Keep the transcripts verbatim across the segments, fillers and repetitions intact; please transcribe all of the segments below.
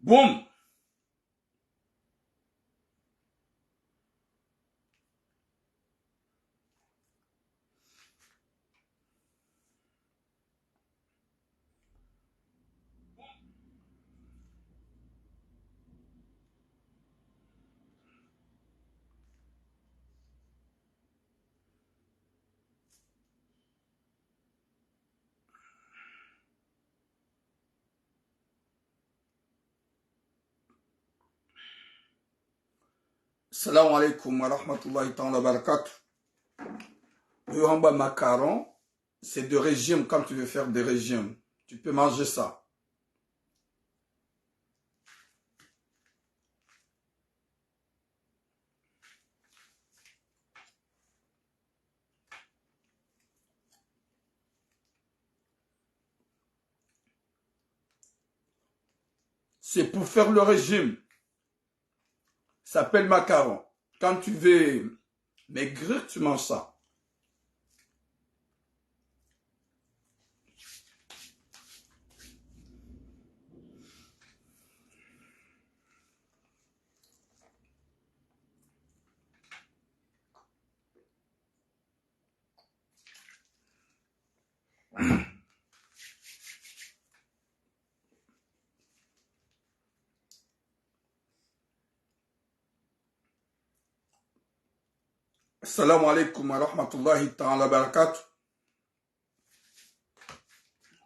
Boum. Salam alaikum wa rahmatullahi ta'ala wa barakatuh. Oyo hamba macaron, c'est de régime quand tu veux faire des régimes. Tu peux manger ça. C'est pour faire le régime. Ça s'appelle macaron. Quand tu veux maigrir, tu manges ça. Salam alaikum wa rahmatullahi ta'ala wa barakatuh.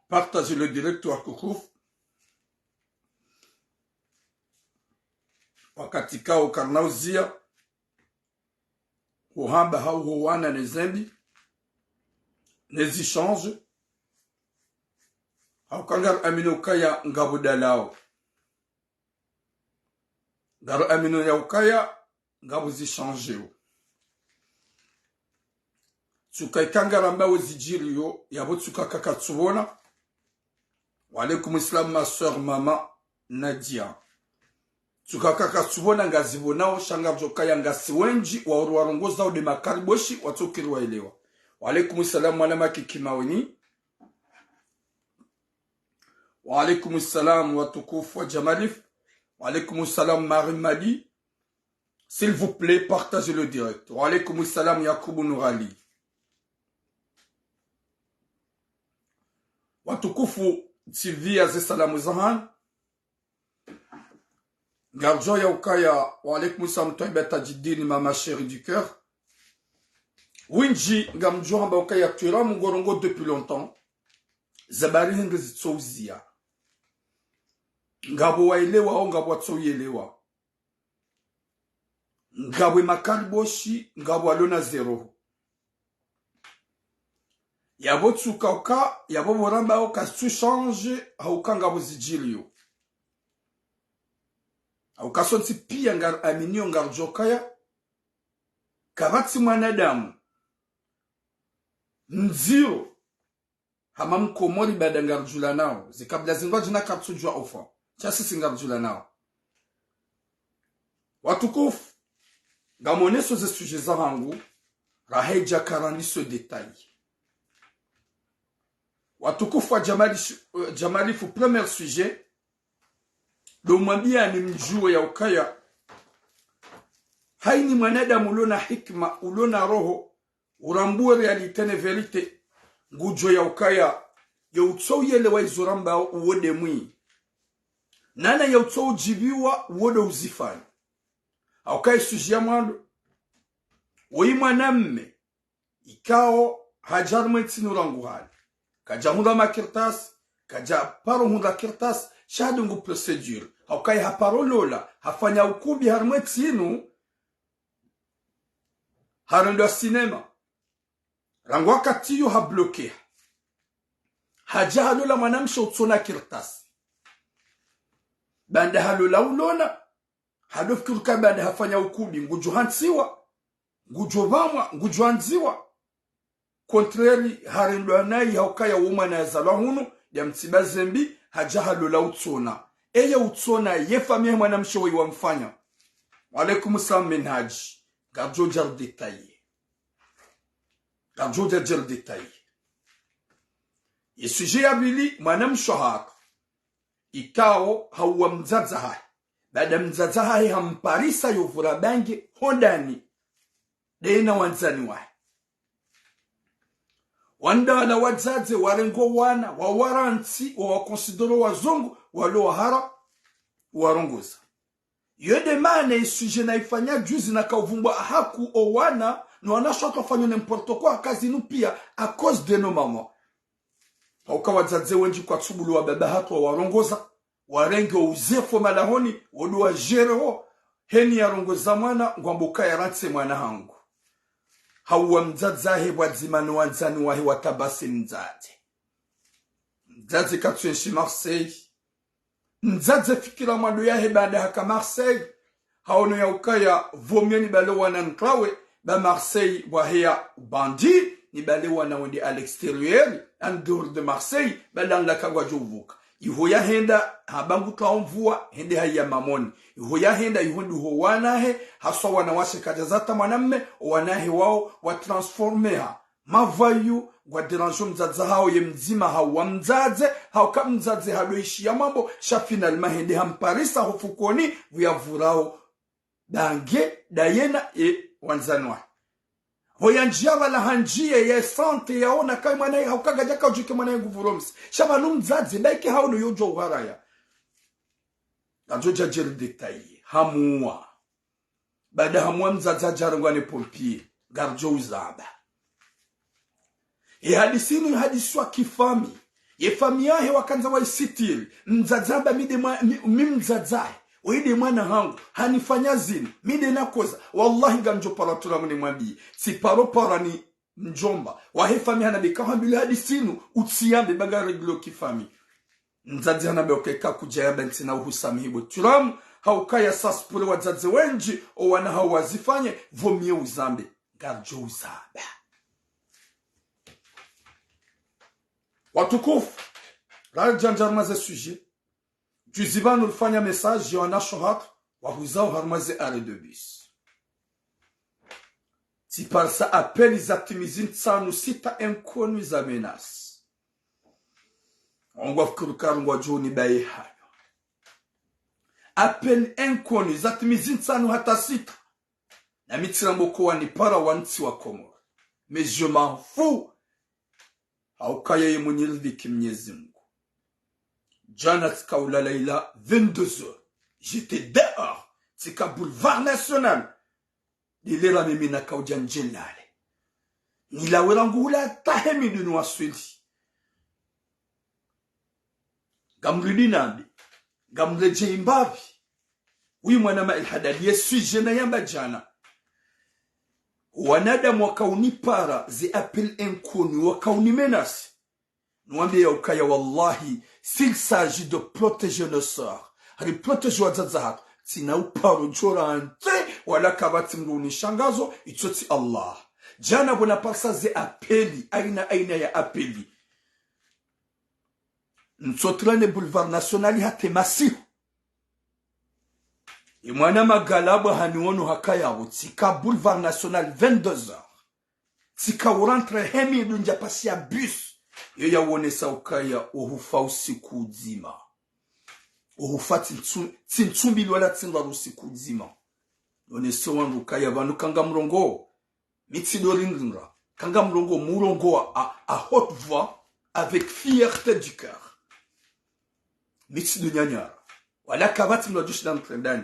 Partagez le direct wa tukufu. Wakati kao karina uziya, huhamba hau huwana ne zembi, ne zishange, hauka ngari amini ukaya ngapvo dalao. Ngari amini ya ukaya ngapvo zishangeo. Tsuka ika ngaramba wo zidjiriyo, yapvo tsuka kaka tsupvona. Wa alaikum salam, ma sœur, maman Nadia. Tsuka kaka tsupvona ngazipvonao, sha ngaridjo kaya ngasi wendji, wa uri warongozao nde makariboshi, watsokiri waelewa. Wa alaikum salam, mwana makiki maweni. Wa alaikum salam, watukufu wa Jamalif. Wa alaikum salam, Marie Madi. S'il vous plaît, partagez le direct. Wa alaikum salam, Yakubu Nourali. Watukufu, tsiviya ze salamu zahanyu. Ngaridjo ya ukaya, wa alaikum salam, Twaiba Tadjidine, maman chérie du cœur. Wendji, ngamdjo hamba ukaya twira mngorongo depuis longtemps. Ze habari hindri zitsouziya. Ngapvo waelewa, hau ngapvo watsoyelewa. Ngapvo makariboshi, ngapvo walona ze roho. Yapvo tsuka uka, yapvo pvo ramba uka tsu change, hauka ngapvo zidjiriyo. Hauka sontsi piya ngari aminiyo ngaridjo kaya, kapvatsi mwanadamu ndziro hama mkomori baada ngaridjulanao. Ze kabila zindru djina karitsudjuwa ufa. Sha sisi ngaridjulanao. Watukufu, ngamoneso ze sujet zahangu, raha idja karaniso détail. Watukufu wa Jamali, eh, Jamalifu, premier sujet, ndo mwambiyani mdjuwe ya ukaya, haini mwanadamu ulona hikima, ulona roho, urambuwe réalité ne vérité, ngudjuwo ya ukaya, ye utsoyelewa izo rambao uwo nde mwi. Nana ye utsoudjiviwa uwo nde uzifanya. Hauka ye sujet ya mwando, woyi mwanamme, ikao hadja harimwa entsi inu rangu hale. Kadja hundra makartasi, kadja paro hundra kartasi, sha hadungu procédure. Hauka ye haparo lola, hafanya ukubi harimwa entsi inu, harendwa cinéma. Rangu wakati uwo hablokeha. Hadja halola mwanamshe utsona kartasi. Baanda halola ulona, hadofikiri uka baanda hafanya ukubi, ngudjo hantsiwa, ngudjo pvamwa, ngudjo andziwa. Contraire, harendwa nayi haukaya wo mwana yazalwa hunu, ya mtsiba zembi, hadja halola utsona. Eye utsona, ye famiyi ya mwanamshe woyi wamfanya. Wa alaikum salam, Minhaj. Ngaridjo dja ridétailler. Ngaridjo dja ridétailler. Ye sujet ya pvili, mwanamshe hatru. ikao hauwa mdzadze hahe. Baada mdzadze hahe hamparisa yo vura bange hondani, ndeye na wandzani wahe. Wandru wala wadzadze warengo wana, wawarantsi, wawakonsidero wazungu, walo wahara, warongoza. Iyo nde maana ye sujet naifanya juzi nakaupvumbwa haku owana, no wanashe watru wafanya n'importe quoi, haka zinu pia, à cause de nos mamans. Hauka wadzadze wendji kwatsubulu wababa hatru wawarongoza, warenge uzefu malahoni, wodu wa gérer ho, heni yarongoza mwana, ngwambo kaya rantse mwana hangu. Hauwa mdzadze hahe pvwadzima no wandzani wahe watabasi mdzadze. Mdzadze katsuenshi Marseille. Mdzadze fikira mwando yahe baada haka Marseille. Haono ya ukaya vaut mieux nibale wana ntrawe, ba Marseille pvwaheya ubandi, nibale wana wende à l'extérieur, en dehors de Marseille, baada nlaka ngwadjo uvuka. Iho yahenda, hamba ngutwao mvua, hende haiya mamoni. Iho yahenda, iho nduho wanahe, haswa wanawashe kadjazata mwanamme, owanahe wao watransformeha. Mavoyous, ngwadérange mdzadze hawo ye mdzima hauwa mdzadze, hauka mdzadze hado ishiya mambo, sha finalement hende hamparisa ho fukoni, pvuyavurao bange, ndayena e wandzani wahe. Pvo yandjiya pvala handjiye ye santé yaona kayi mwanahe hauka ngadjaka udjuke mwanahe nguvuro msi. Sha pvanu mdzadze, ndayike haono yodjuwa uharaya. Ngadjo djadjeri détailler, hamuwa. Baada hamuwa mdzadze hadja harengwa ne pompier, ngaridjo uzamba. Ye hadisi inu ihadiswa kifami. Ye fami yahe wakandza waisitiri. Mdzadze hamba mi nde mwa-, mi, mi mdzadze hahe. Oyi nde mwana hangu. Hanifanya zinu. Mi nde nakoza. Wallahi ngamdjo para turamu nimwambiye. Tsiparo para ni mdjomba. Wahe fami hanambe kahambilwa hadisi inu. Utsiyambe ba ngarégler kifami. Mdzadze hanambe okeka kudjaya ba ntsina uhusamihi bo turamu, haukaya ça se pourrait wadzadze wendji, owana hawo wazifanye, vaut mieux uzambe, ngaridjo uzamba. Watukufu, radjandja harumwa ze sujet, juzi pvanu rifanya message ya wanashe hatru, wahuzao harumwa ze arrêt de bus. Tsiparisa appel za timizi ntsanu sita inconnu za menace. Ongwafikiri kari ngwadjo nibaye hayo. Appel inconnu za timizi ntsanu hata sita. Nami tsirambo ko wanipara wantsi wa Komori. Mais je m'en fous. Haukaya ye mwenye ridhiki Mnyezi Mungu. Djana tsika ulala ila vingt-deux heures. J'étais dehors. Tsika boulevard national. Dilera mimi nakaudja ndje nilale. Nilawe rangu hula tahe miduni waswili. Ngamrudi nambi. Ngamredjei mbapvi. Uyu mwana ma ilhadadi ye sujet nayamba djana. Wanadamu wakaunipara ze appel inconnu, wakaunimenace. Niwambiye ya ukaya wallahi, s'il s'agit de protéger nos sœurs, riprotéger wadzadze hatru, tsina uparo djora ntse, wala kapvatsi mndru unishangazo, itso tsi Allah. Djana pvo naparisa ze appel, aina aina ya appel. Ntsotrane boulevard national hata masihu. Ye mwana magalabwa haniono hakaya pvo, tsika boulevard national vingt-deux heures. Tsika urentre hemi dunja pasi ya bus. Yo yawonesa ukaya ohufa usiku udzima. Ohufa tsi ntsu-, tsi ntsumbilwa la tsindraru usiku udzima. Yonese wandru ukaya pvanu kangamrongoo. Mi tsidorindrindra. Kangamrongoo, murongoa à, à haute voix, avec fierté du cœur. Mi tsidonyanyara. Wala kapvatsi mndru adjoshinda mtrendani.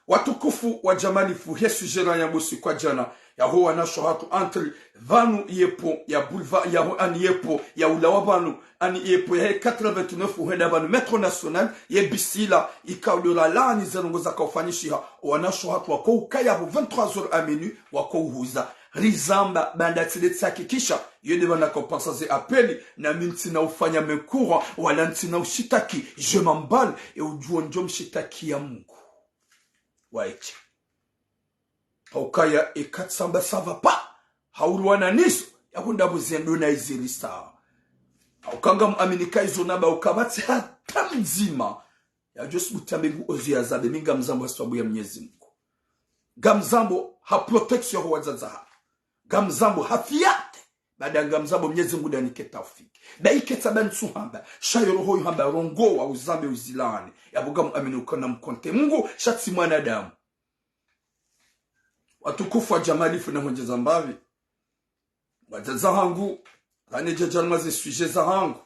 Watukufu wa djamalifu, he sujet rayamba usiku wa djana, yaho wanashe hatru entre pvanu ye pont ya boulevard, yaho ani ye pont ya ulawa pvanu, ani ye pont yahe quatre-vingt-neuf uhenda pvanu métro national, ye bisi ila, ikao ndo ralaani ze ndrongoo zakaufanyishiha, wanashe hatru wakoukaya pvo vingt-trois heures à minuit, wakouhuza. Rizamba, baanda tsi nde tsihakikisha, yo nde pvanu nakauparisa ze appel, nami ntsina ufanya mekura, wala ntsina ushitaki, je m'emballe, e udjuo ndjo mshitakiya Mungu. Waeshe. Haukaya eka tsamba ça va pas, haulwana nizo, yakundapvo zendo na izirisa. Hauka ngamwamini ka izo namba ukapvatsi hata mdzima yadjosubutu yambe ngu ozo yazambe, mi ngamzambo ha sababu ya Mnyezi Mungu. Ngamzambo ha protection yaho wadzadze hatru. Ngamzambo ha fierté. Baada ngamzabo Mnyezi Mungu nanike taufiki. Ba iketsa ba ntsuhamba, sha yo roho yuhamba rongowa uzambe uzilaani. Yapvo ngamuamini ukana mkonte Mungu, sha tsi mwanadamu. Watukufu wa Jamalifu na hondjeza mbapvi. Wadzadze hangu, ranedja djarma ze sujet zahangu.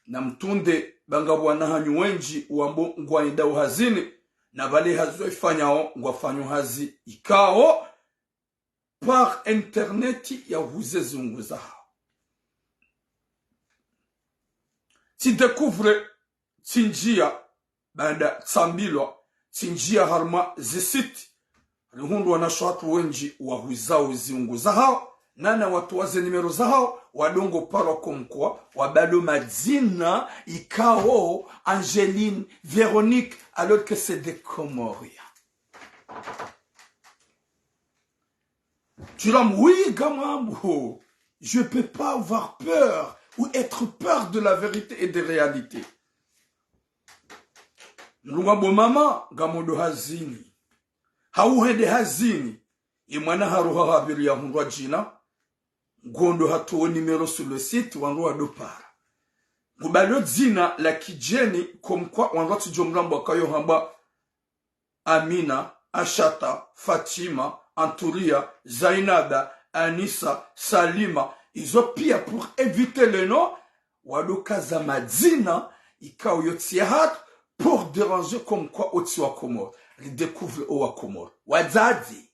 Na mtunde ba ngapvo wana hanyu wendji wambo ngwayendao hazini, na pvale hazi waifanyao ngwafanyo hazi ikao par internet ya huze zungu zahao. Tsi découvre, tsindjia, baada tsambilwa, tsindjia harumwa ze site, rihundru wanashe hatru wendji wahuzao ziungu zahao, nana watowa ze numéro zahao, wadungo parwa comme quoi, wabalo madzina ikao Angeline, Véronique, alors que c'est des Comoriens. Djulamu, oui, ngamwambo, je peux pas avoir peur ou être peur de la vérité et des réalités. Ngamwambo mama, ngamwendo hazini. Hau hende hazini. Ye mwana haruha hapviri yahundrwa dzina. Ngondo hatowa numéro sur le site, wandru wado para. Ngubalo dzina la kidjeni, comme quoi wandru watsidjo mlambwa kayo hamba Amina, Ashata, Fatima, Anturia, Zainaba, Anisa, Salima. Izo pia pour éviter le nom, wado kaza madzina ikao yo tsi yahatru, pour déranger comme quoi otsi wa Komori. Ridécouvre o wa Komori. Wadzadze.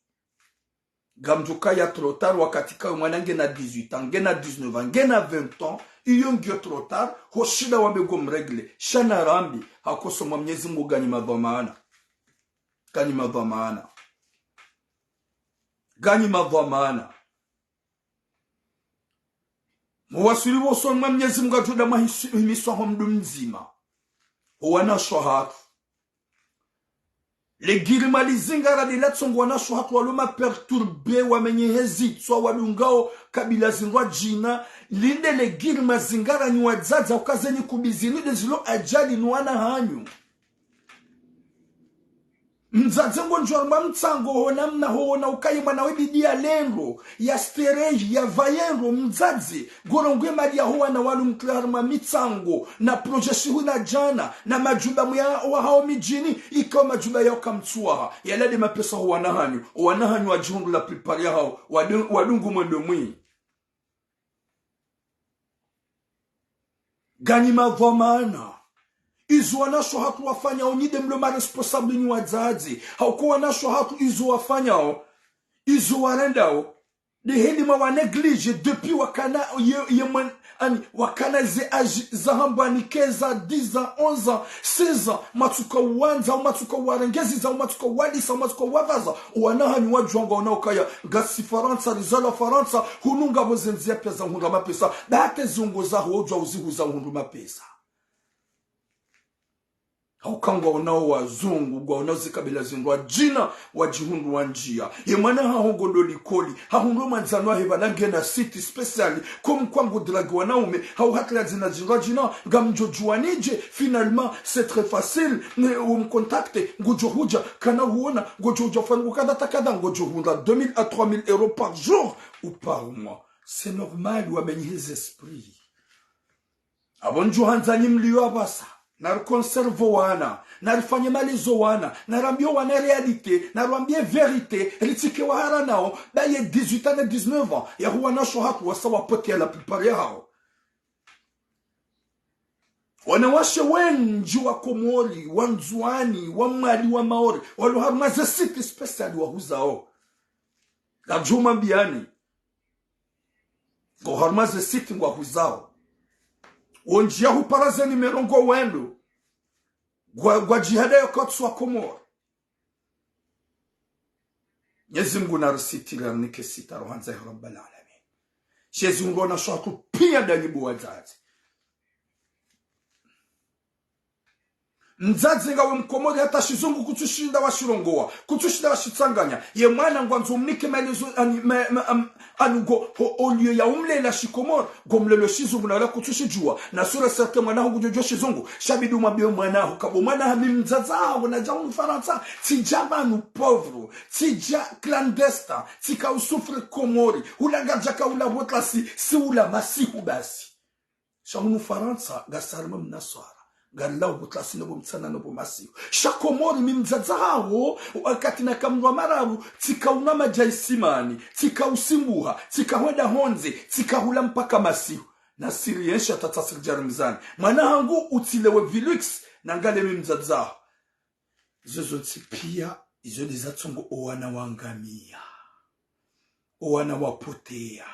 Ngamdjo kaya trop tard, wakati kayo mwana ngena dix-huit ans, ngena dix-neuf ans, ngena vingt ans, iyo ngiyo trop tard, ho shinda wambe ngo mrégler, sha narambi, haka usoni mwa Mnyezi Mungu nganyi madhwamana. Nganyi madhwamana. Nganyi madhwamana. Muwaswili wo usoni mwa Mnyezi Mungu ngadjo da mwahisi-, himiswa ho mdru mdzima. Ho wanashe hatru. Le girima lizingara lila tsongo wanashe hatru walo ma perturbé, wamenye hezitswa, wadungao kabila zindrwa dzina. Linde le girima zingara nyi wadzadze ukazeni kubizini de zilo ajali ni wana hanyu. Mdzadze ngondjo harumwa mtsango ho namna ho wona ukaye mwana we bidi yalendro, yasterehi, yavaye ndro, mdzadze, ngorongowe mali yaho wana wanu mtria harumwa mitsango, na projet shihu na djana, na majumba muya wahao midjini, ikao majumba yao kamtsuwaha, yala de mapesa ho wana hanyu, o wana hanyu wadjihundru la plupart yahao, wadu-, wadungu mwendo mwi. Nganyi madhwamana. Izo wanashe hatru wafanyao nyi de mlo ma responsable nyi wadzadze. Hauka wanashe hatru izo wafanyao, izo warendao, de heli mwa wa négligé depuis wakana ye, ye mwen, ani, wakana ze âge zahambwa ni quinze ans, dix ans, onze ans, seize ans, mwatsuka uwandza, au mwatsuka uwarengeza, au mwatsuka uwalisa, au mwatsuka uwavaza, o wana hanyu wadjuwa ngwaonao ukaya, ngasi Farantsa, rizalwa Farantsa, hunu ngapvo ze ndzia pia za hundra mapesa, ba hata ziungo zaho udjuwa uzihuza hundru mapesa. Hauka ngwaonao wazungu, ngwaonao zikabila zindrwa dzina, wadjihundru wandjia. Ye mwana haho ngondo likoli, hahundru mwandzani wahe pvala ngena site spécial, comme quoi ngu drague wanaume, hau hatria dzina zindrwa dzina, ngamdjo djuwa nidje, finalement, c'est très facile, ne, umcontacte, ngudjo hudja, kana huona, ngodjo hudja ufanya kadha ta kadha, ngodjo hundra deux mille à trois mille euros par jour ou par mois. C'est normal, wamenye heze esprit. Apvo ndjo handza nyi mlio apvasa, nari conserve wana, narifanye malezi o wana, narambie o wana réalité, narwambie vérité, ritsike wahara nao, ba ye dix-huit ans na dix-neuf ans, yaho wanashe hatru wasa wapotea la plupart yahao. Wanawashe wendji wa Komori, wa Ndzuani, wa Mwali, wa Maore, walo harumwa ze site spécial wahuzao. Ngamdjo mwambiani. Ngo harumwa ze site ngwahuzao. Wondjia hupara ze numéro ngo wendo. Ngwa, ngwa djihada yo katsu wa Komori. Mnyezi Mungu narisitiri, narinike sitara, handza ya Rabbal Alamin. Shezi undro na shatu pia danyi bo wadzadze. Mdzadze ngawe Mkomori hata shizungu kutsushinda washirongowa, kutsushinda washitsanganya. Ye mwana ngwandzo umnike maelezo ani, ma, ma, am, ani ngo, ho, au lieu ya umlela shikomori, ngomlelo shizungu na wala kutsushidjuwa. Na sûr et certain mwana haho ngudjodjuwa shizungu, sha bidi umwambiye mwana haho, kabo mwana hami mdzadze haho nadja hunu Farantsa, tsidja pvanu pauvre, tsidja clandestin, tsika usouffrir Komori, hula ngadjaka hula botlasi, si hula masihu basi. Sha hunu Farantsa, ngasi harimwa mnaswara, ngarilawo botlasi no bo mtsana no bo masihu. Sha Komori mi mdzadze haho, wakati naka mndru wa mararu, tsika unwa madji isimani, tsika usimbuha, tsika hwenda hondze, tsika hula mpaka masihu. Na siri yenshi hata tsa siri djari mzani. Mwana hangu utsilewe vilux, nangale mi mdzadze haho. Izo zontsi piya, izo ndizo zatsongo owana wangamiya. Owana wapoteya.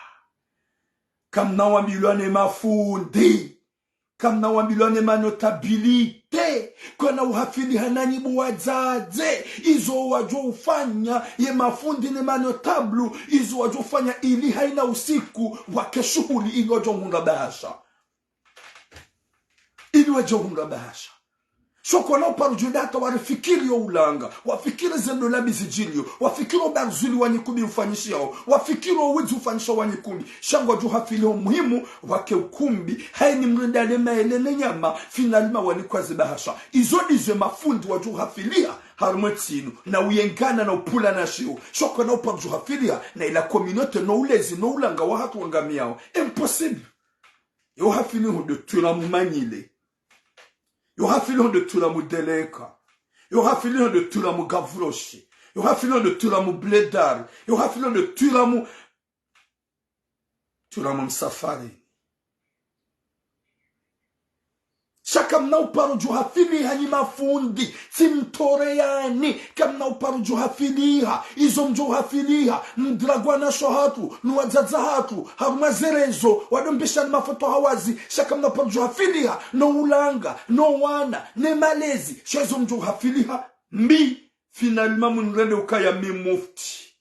Kamna wambilwa ne mafundi. Kamna wambilwa ne manotabilité. Kwana uhafiliha nanyi bo wadzadze. Izo wadjo ufanya ye mafundi ne manotable. Izo wadjo ufanya ili hayina usiku wake shuhuli ili wadjo hundra bahasha. Ili wadjo hundra bahasha. Sha kwana uparo djo hata warifikiri yo ulanga, wafikiri ze ndola mbi zidjiliyo, wafikiri o Barzuli wanyikumbi ufanyishiyawo, wafikiri o widzi ufanyisha wanyikumbi, sha ngwadjo hafili ho muhimu wake ukumbi, hayini mrenda ne maele ne nyama, finalement wanikwa ze bahasha. Izo ndizo ye mafundi wadjo hafiliha, harimwa entsi inu, na uyengana na upvula na shiyo, sha kwana uparo djo hafiliha, na ila communauté, no ulezi, no ulanga wahatru wangamiyawo. Impossible. Yo hafili ho ndo tula mu Manyile. Yo hafili ho ndo tula mu Deleka. Yo hafili ho ndo tula mu Gavroche. Yo hafili ho ndo tula mu Blédard. Yo hafili ho ndo tula mu, tula mu Msafarini. Sha kamna uparo djo hafiliha nyi mafundi, tsimtoreyani, kamna uparo djo hafiliha, izo mdjo hafiliha, mdragwana sho hatru, no wadzadze hatru, harumwa ze réseaux, wadombesha ni mafoto hawazi, sha kamna uparo djo hafiliha, no ulanga, no wana, ne malezi, sha izo mdjo hafiliha, mbi, finalement mundrende ukaya mi mufti.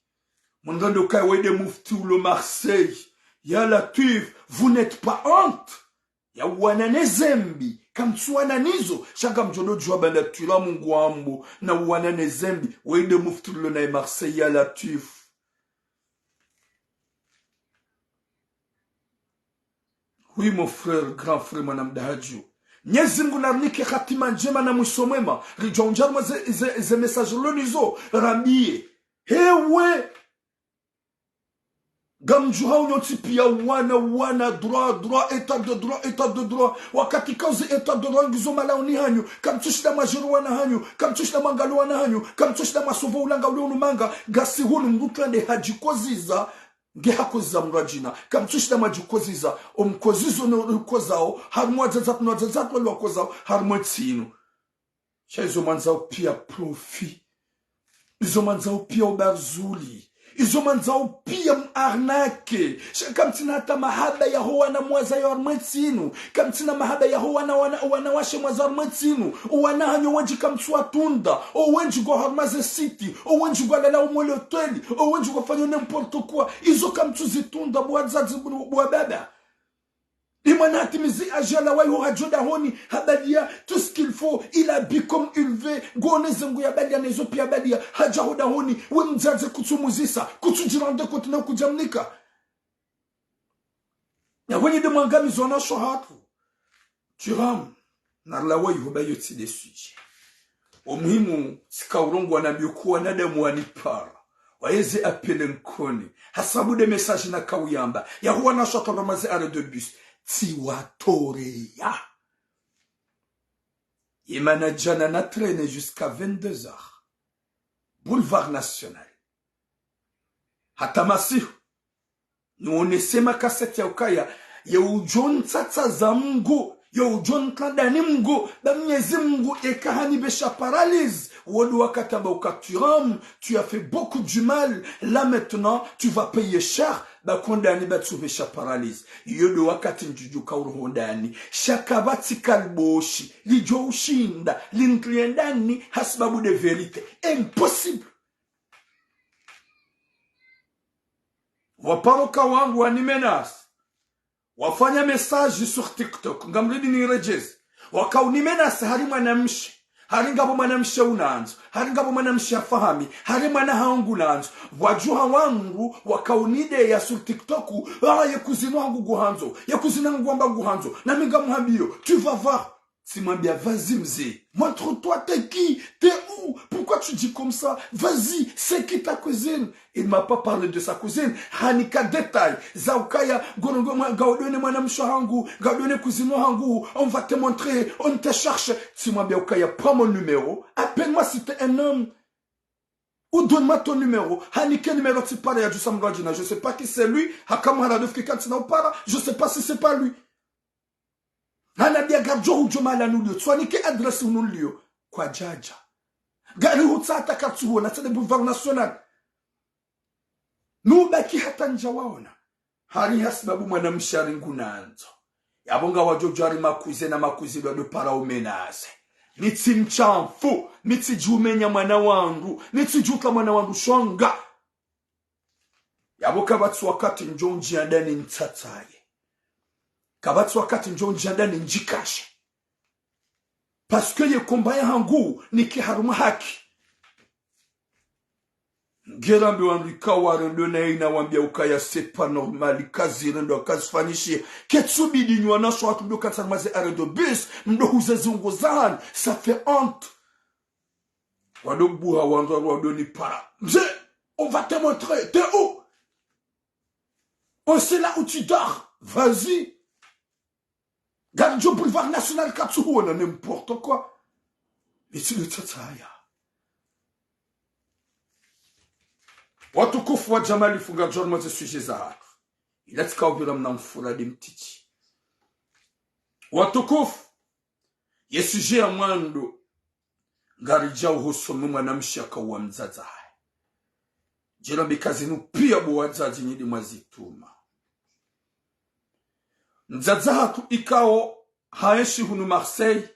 Mundrende ukaya wende mufti ulo Marseille. Ya Latwif, vous n'êtes pas honte? Ya wana ne zembi, kamtsuwana nizo, sha ngamdjo djuwa banda twila Mungu wambo, na wana ne zembi, wende mufti ulo naye Marseille ya Latwif. Oui, mon frère, grand frère, mwana mdahadju. Mnyezi Mungu narinike hatima ndjema na mwiso mwema, ridjo undja harumwa ze, ze, ze message lo nizo, rambiye. Hewe, ngamdjuhao nyontsi piya wana, wana, droit, droit, état de droit, état de droit. Wakati kauzi état de droit ngizo malaoni hanyu, kamtsushinda mwajiri wana hanyu, kamtsushinda mwangalo wana hanyu, kamtsushinda mwasova ulanga ule unu manga, ngasi hunu mndru trende hadjikoziza, nge hakoziza mndru adjina, kamtsushinda mwadjikoziza, omkozizo no ukozao, harimwa wadzadze hatru no wadzadze hatru wali wakozao, harimwa entsi inu. Sha izo mwandzao piya profit. Izo mwandzao piya o Barzuli. Izo mwandzao piya mu arnaque. Sha kamtsina hata mahaba yaho wana mwazayo harimwa entsi inu. Kamtsina mahaba yaho wana, wana, wanawashe mwazayo harimwa entsi inu. O wana hanyu wendji kamtsuwatunda. O wendji ngwao harumwa ze site. O wendji ngwalalao mwe loteli. O wendji ngwafanyao n'importe quoi. Izo kamtsuzitunda bo wadzadze bo, bo wababa. Imwana hatimizi adjala wayiho hadjo dahoni, habaliya tout ce qu'il faut, il habille comme il veut, ngone zengu yabaliya nezo piya yabaliya, hadja ho dahoni, we mdzadze kutsumuzisa, kutsudjirande koti na kudjamnika. Na wenyi nde mwangamizo wana sho hatru. Thuram, narilawa yiho ba yo tsi nde sujet. O muhimu, tsika urongowa nambiyo kuwa wanadamu wanipara. Wayeze appel nkone. Hasabu nde message naka uyamba. Yahuwa na sho hatru harumwa ze arrêt de bus. Tsiwatoreya. Yemana djana na traîner jusqu'à vingt-deux heures. Boulevard National. Hata masihu. Niwonese makaseti ya ukaya, ye udjo ntsatsa za Mungu, ye udjo ntrandani Mungu, ba Mnyezi Mungu eka hanipvesha paralyse, wo ndo wakati amba uka Thuram, tu as fait beaucoup du mal, là maintenant, tu vas payer cher, ba kondani ba tsupvesha paralyse. Yo ndo wakati ndjudjuka uroho ndani, sha kapvatsi kaliboshi, lidjo ushinda, lintriye ndani, hasibabu nde vérité. Impossible. Waparoka wangu wanimenace. Wafanya message sur TikTok. Ngamridi niredjeze. Wakaunimenace hari mwanamshe. Hari ngapvo mwanamshe unandzo, hari ngapvo mwanamshe afahami, hari mwana hangu nandzo. Pvwadjuha wandru wakaunideya sur TikTok, ah, ye cousine hangu nguhandzo, ye cousine hangu wamba nguhandzo, nami ngamhambiyo, tu vas voir. Tsimwambia, vas-y, mze. Montre-toi, t'es qui? T'es où? Pourquoi tu dis comme ça? Vas-y, c'est qui ta cousine? Il m'a pas parlé de sa cousine. Hanika détail. Za ukaya, gono ngo mwa-, ngaudone mwanamshe hangu, ngaudone cousine hangu, on va te montrer, on te cherche. Tsimwambia ukaya, prends mon numéro, appelle-moi si t'es un homme. Ou donne-moi ton numéro. Hanike numéro tsipara ya djusa mdru adjina. Je sais pas qui c'est lui. Haka mwana dofu kika tsina upara. Je sais pas si c'est pas lui. Hanambia ngarijo hudjo mahala nuliyo. Tswanike adresse hunu nliyo. Kwadjadja. Ngari hutsaha hata katsuhona, tsende Boulevard National. Nubaki hata ndjawaona. Hari hasibabu mwanamshe hari ngunandzo. Yapvo ngawadjo djwari makuze na makuze ndo ndo para umenaze. Ni tsi mshamfu, ni tsidjumenya mwana wandru, ni tsidjuka mwana wandru shonga. Yapvo kapvatsi wakati ndjo ndjia ndani ntsatsaye. Kapvatsi wakati ndjo ndjia ndani ndjikashe. Parce que ye combat ya hangu nike harumwa haki. Ngerambi wandru ika warendo na ina wambia ukaya c'est pas normal, kazirendo kazifanyishiha. Ketsubidi nywana sho watu mdo katsa maze arrêt de bus, mdo huza ziungo zahanu, ça fait honte. Wado buha wandru wado nipara. Mze, on va te montrer, t'es où? On sait là où tu dors, vas-y. Ngarijo Boulevard National katsuhuona, n'importe quoi. Mitsi le tsatsa ya. Watukufu wa Jamali, funga djorma ze sujet zahatru. Ila tsika upvira mna mfura de mtiti. Watukufu, ye sujet ya mwando. Ngaridjao hosoni mwanamshe akauwa mdzadze hahe. Djelo mbika zinu pia bo wadzadze nyidi mwazituma. Mdzadze hatru ikao haenshi hunu Marseille,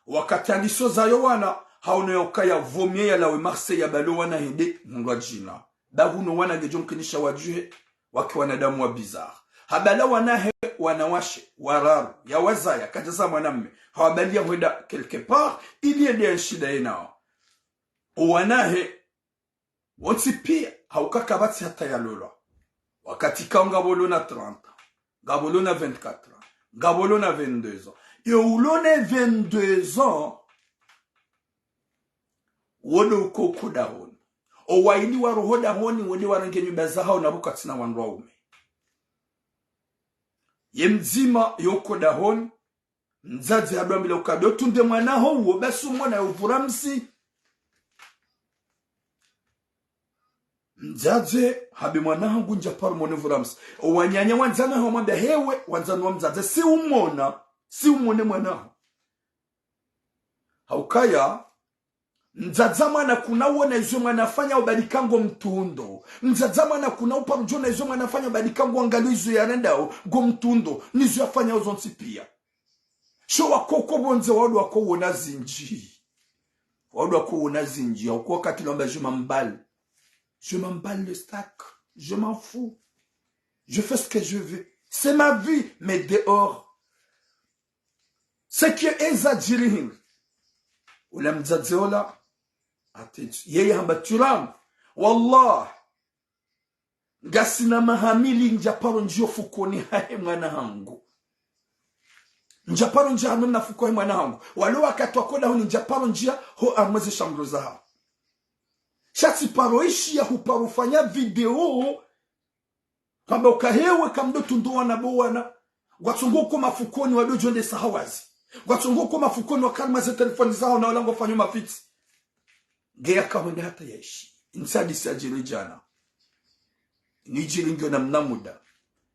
wakati andiso zayo wana, haono ya ukaya vaut mieux yalawe Marseille yabale wana hende mundru adjina. Ba hunu wana ngedjo mkinisha wadjuhe, wake wanadamu wa bizarre. Habala wanahe wanawashe wararu, yawazaya, kadjaza mwanamme, hawabaliya hwenda quelque part, ili yende yenshi daye nawo. Owanahe wontsi pia, hauka kapvatsi hata yalolwa. Wakati kao ngapvo lo na trente ans, ngapvo lo na vingt-quatre ans, ngapvo lo na vingt-deux ans. Yo ulo ne vingt-deux ans, wo ndo uko uko dahoni. Owaili waro ho dahoni, wo nde warenge nyumba zahao na pvo katsina wandru waume. Ye mdzima yo uko dahoni, mdzadze hadwambila uka ndo tunde mwana ho uwo, basi umona yo vura msi. Mdzadze habe mwana hangu ndja paro mone vura msi. Owanyanya wandzani wahe wamwambia hewe, wandzani wa mdzadze, si umona, si umone mwana ho. Haukaya, mdzadze mwana kuna wona izo mwana afanya ubadika ngo mtundo. Mdzadze mwana kuna uparo djona izo mwana afanya ubadika ngo angalo izo yarendao ngo mtundo. Nizo yafanya ozontsi pia. Sho wako uko pvondze wado wako wona zindji. Wado wako wona zindji. Hauka wakati lwamba je m'emballe. Je m'emballe le steak. Je m'en fous. Je fais ce que je veux. C'est ma vie. Mais dehors, c'est que eza djiri hindri. Ola mdzadze ola, attention. Yeye hamba turamu. Wallah. Ngasina maha mili ndja paro ndjiyo fukoni hahe mwana hangu. Ndja paro ndjiya hanu mna fuko he mwana hangu. Walo wakati wako dahoni ndja paro ndjiya ho harumwa ze shambro zahao. Sha tsi paro ishiya huparo fanya video. Hamba uka hewe kamdo tundo wana bo wana. Ngwatsongo uko mafukoni wado djondesa hawazi. Ngwatsongo uko mafukoni waka harumwa ze telefoni zahao na wala ngwafanyo mafitsi. Nge yaka hwenda hata yaishi. Ntsi hadisi yadjiri djana. Nidjiri ngiyo na mna muda.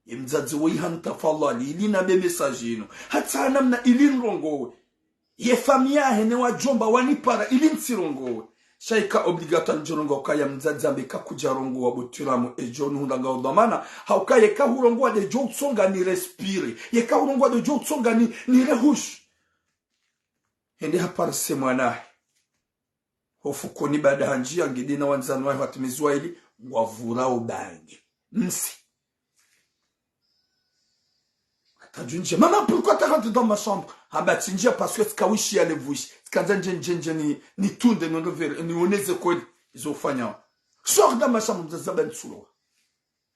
Ye mdzadze wo ihanu tafadhali, ili nabe message inu. Hata namna ili nrongowe. Ye famiyi yahe ne wadjomba wanipara ili ntsirongowe. Sha ika obligatoire ndjirongowe ukaya mdzadze ambe ka kudjarongowa bo turamu edjo nuhundra nga udhwamana. Hauka yeka hurongowa de djo utsonga ni respire. Yeka hurongowa de djo utsonga ni, ni rehushi. Hende haparise mwanahe. Ho fukoni baada handjiya ngedi na wandzani wahe watimizi waili, ngwavurao bange. Msi. Kadjundjia. Maman, pourquoi t'as rentré dans ma chambre? Hamba tsindjia parce que tsikawishiya le vushi. Tsikandza ndje, ndje, ndje, ni, nitunde, nonde vere, nioneze kweli izo ufanyao. Sors dans ma chambre, mdzadze hamba ntsulowa.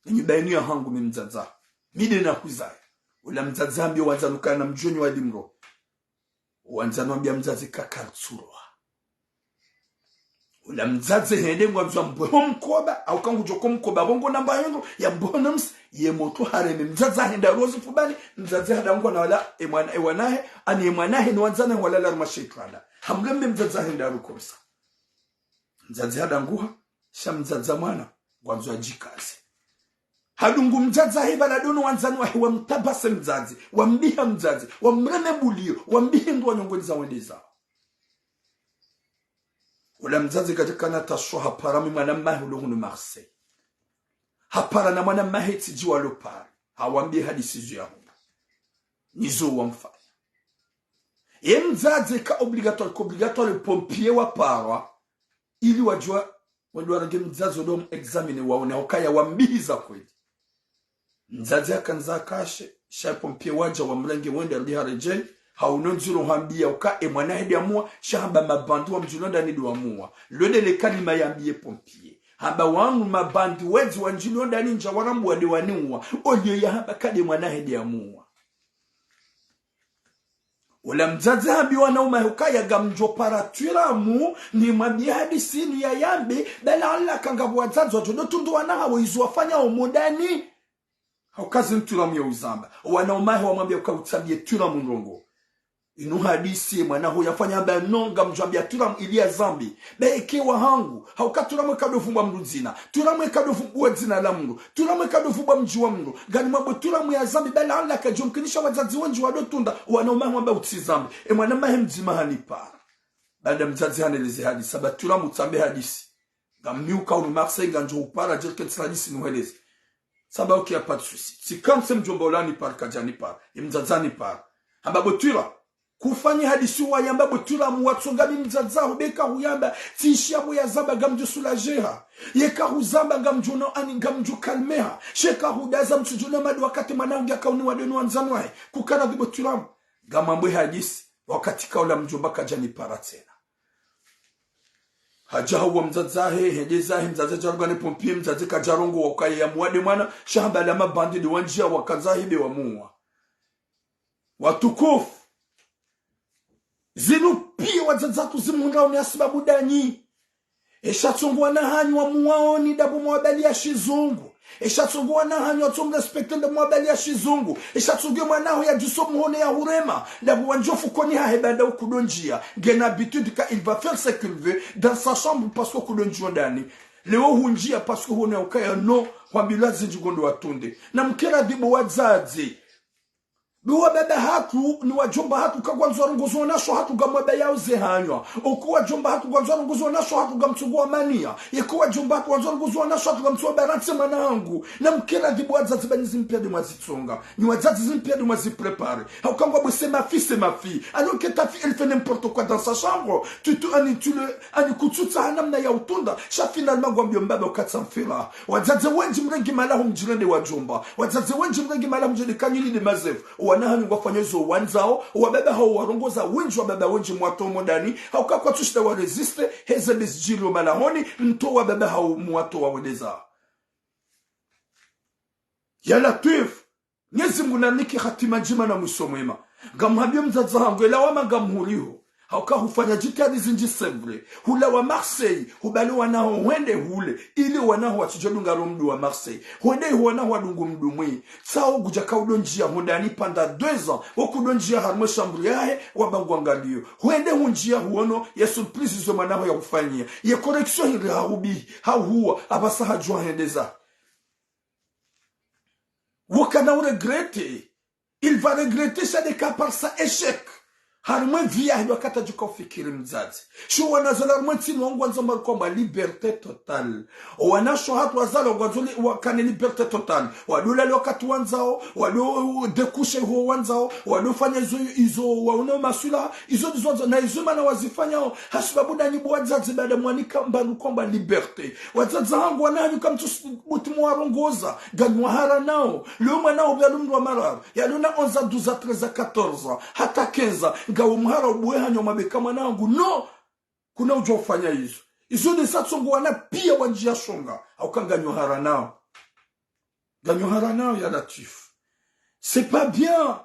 Enyumba yinu ya hangu mi mdzadze. Mi nde nakuzaya. Ula mdzadze hambia wandzani ukana mdjoni wa limro. Wandzani wambia mdzadze kaka ntsulowa. Ula mdzadze hende ngwandzo ambweho mkoba, hauka ngudjo ko mkoba, bongo namba yondro, yambweho namsi, ye motro hareme. Mdzadze hende harozi fubani, mdzadze hadangwa na wala, e mwana, e wanahe, ani e mwanahe ni wandzani wala la ruma shetwala. Hamreme mdzadze hende harukomsa. Mdzadze hadanguha, sha mdzadze mwana, ngwandzo adjikaze. Hadungu mdzadze hahe bala dono wandzani wahe wamtabase mdzadze, wambiha mdzadze, wamreme bulio, wambihe ndrwa nyongoni za wendeza. Ula mdzadze kadjakana taswa hapara mi mwana mahe ulo hunu Marseille. Hapara na mwana mahe tsidji walo Paris. Hawambie hadisi zu ya hunu. Nizo wamfanya. Ye mdzadze ka obligatoire, ka obligatoire pompier waparwa. Ili wadjua, wadjua range mdzadze odo examiner waone, hauka yawambihiza kweli. Mdzadze hakandza kashe, sha pompier wadja wamrenge wende arudi haredjei, hauno ndziro hambia uka e mwanahe nde amuwa, sha hamba mabandi wamdjilo ndani nde wamuwa. Lode le kalima yambie pompier. Hamba wanu mabandi wedzi wandjilo ndani ndja warambuwa nde waniuwa, olio yahamba ka nde mwanahe nde amuwa. Ula mdzadze hambi wanaume hukaya ngamdjo para twiramu, nimwambie hadisi inu yayambe, bela Allah kanga wadzadze wadjo ndo tundu wana hawo izo wafanya omo ndani. Hauka zinu twiramu ya uzamba. Wanaume wamwambia uka utsambie twiramu ndrongo. Inu hadisi ye mwana ho yafanya hamba no ngamdjo ambia twiramu ili ya zambi. Be eke wa hangu, hauka twiramu eka ndo vumbwa mndru dzina, twiramu eka ndo vumbwa dzina la mndru, twiramu eka ndo vumbwa mdji wa mndru, ngani mwambo twiramu ya zambi, bela Allah kadjomkinisha wadzadze wendji wado tunda, wanaume wamba utsi zambi. E mwana mahe mdzima hanipara. Baada mdzadze haneleze hadisi, hamba twiramu tsambe hadisi. Ngamniuka unu Marseille ngamdjo upara, djerke tsi hadisi nuheleze. Samba ok, y a pas de souci. Tsikantsi mdjomba ula hanipara, kadjanipara. E mdzadze hanipara. Hamba bo twira. Kufanya hadisi wayamba bo twiramu watsonga mi mdzadze ho beka huyamba, tsi ishi yabo ya zamba ngamdjo soulager ha. Yeka huzamba ngamdjo no ani ngamdjo calmer ha. Sheka hudaza mtsudjo na madu wakati mwana ho ngiya kauni wado no wandzani wahe. Kukana dhi bo twiramu. Ngamwambe hadisi, wakati ka ula mdjomba kadjanipara tsena. Hadja hauwa mdzadze hahe, hende zahe, mdzadze hadja harungane pompier, mdzadze kadjarongowa ukaya yamuwa nde mwana, sha hamba la mabandi nde wandjia wakandza hibe wamuwa. Watukufu. Zinu pia wadzadze hatru zimhundrao ni hasibabu ndanyi. Esha tsongo wana hanyu wamuwaoni ndapvo mwabali ya shizungu. Esha tsongo wana hanyu watsomrespecter ndapvo mwabali ya shizungu. Esha tsongo mwana ho yadjuso muhone ya hurema. Ndapvo wandjo fukoni hahe baanda ukudo ndjia. Ngena habitude ka il va faire ce qu'il veut dans sa chambre parce que ukudo ndjio ndani. Leo hundjia parce que hone ukaya no, hwambilwa zindji ngondo watunde. Namkere adhibu wadzadze. Be wababa hatru, ni wadjomba hatru, ka ngwandzo warongoze wanashe hatru ngamwabayao ze hanywa. Oko wadjomba hatru ngwandzo warongoze wanashe hatru ngamtsongo wamania. Eko wadjomba hatru ngwandzo warongoze wanashe hatru ngamtsongo wabarantse mwana hangu. Namkere adhibu wadzadze ba nyi zimpia nde mwazitsonga. Nyi wadzadze zimpia nde mwazipréparer. Hauka ngwambwao c'est ma fille, c'est ma fille. Alors que ta fille, elle fait n'importe quoi dans sa chambre. Tu, tu, ani, tu le, ani kutsutsaha namna ya utunda. Sha finalement ngwambio mbaba ukatsa mfira. Wadzadze wendji mrenge malaho mdjirende wadjomba. Wadzadze wendji mrenge malaho mdjirende kanyili nde mazefu. Wana hanyu ngwafanyao zo wandzao, wababa hao warongoza wendji, wababa wendji mwatowa omo ndani, hauka kwatsushinda wa résister, heze nde zidjiri omalahoni, mtowa wababa hao mwatowa wendeza. Ya Latwif, Mnyezi Mngu nanike hatima ndjema na mwiso mwema. Ngamhambio mdzadze hangu, ela wama ngamhuriho. Hauka hufanya djitihadi zindji c'est vrai. Hulawa Marseille, hubali wana ho hwende hule, ili wana ho watsidjo dunga ro mdru wa Marseille. Hwende iho wana ho wadungu mdru mwi. Tsao ngudjaka udo ndjia ho ndani pendant deux ans, wo kudo ndjia harumwa e chambre yahe, wamba ngwangalio. Hwende hundjia huono, ye surprise zo mwana ho yahufanyia. Ye correction hindri hahubihi, hahuwa, apvasa hadjua hendeza. Wokana uregretter. Il va regretter ça de cas par ça échec. Harimwa e vie yahe ndo wakati djuka ufikiri mdzadze. Sha wana wazalwa harimwa e ntsi inu ngwandzo mba kwamba liberté totale. O wanashe hatru wazalwa ngwandzo li-, wakane liberté totale. Wado lala wakati wandzao, wado découcher iho wandzao, wado fanya izo, izo waono maswilaha, izo ndizo wandzao, na izo mana wazifanyao. Hasibabu nda nyi bo wadzadze baada mwanika mbapvi kwamba liberté. Wadzadze hangu wana hanyu kamtsu buti mwarongoza, nganyi wahara nao. Leo mwana obe yalo mndru wa mararu, yalo na onze ans, douze ans, treize ans, quatorze ans, hata quinze ans, ngawo mhara ubuwe hanyu mabeka mwana hangu. Non! Kuna udjo ufanya izo. Izo nde sa tsongo wana pia wandjia shonga. Hauka nganyi wahara nao. Nganyi wahara nao, ya Latwif. C'est pas bien.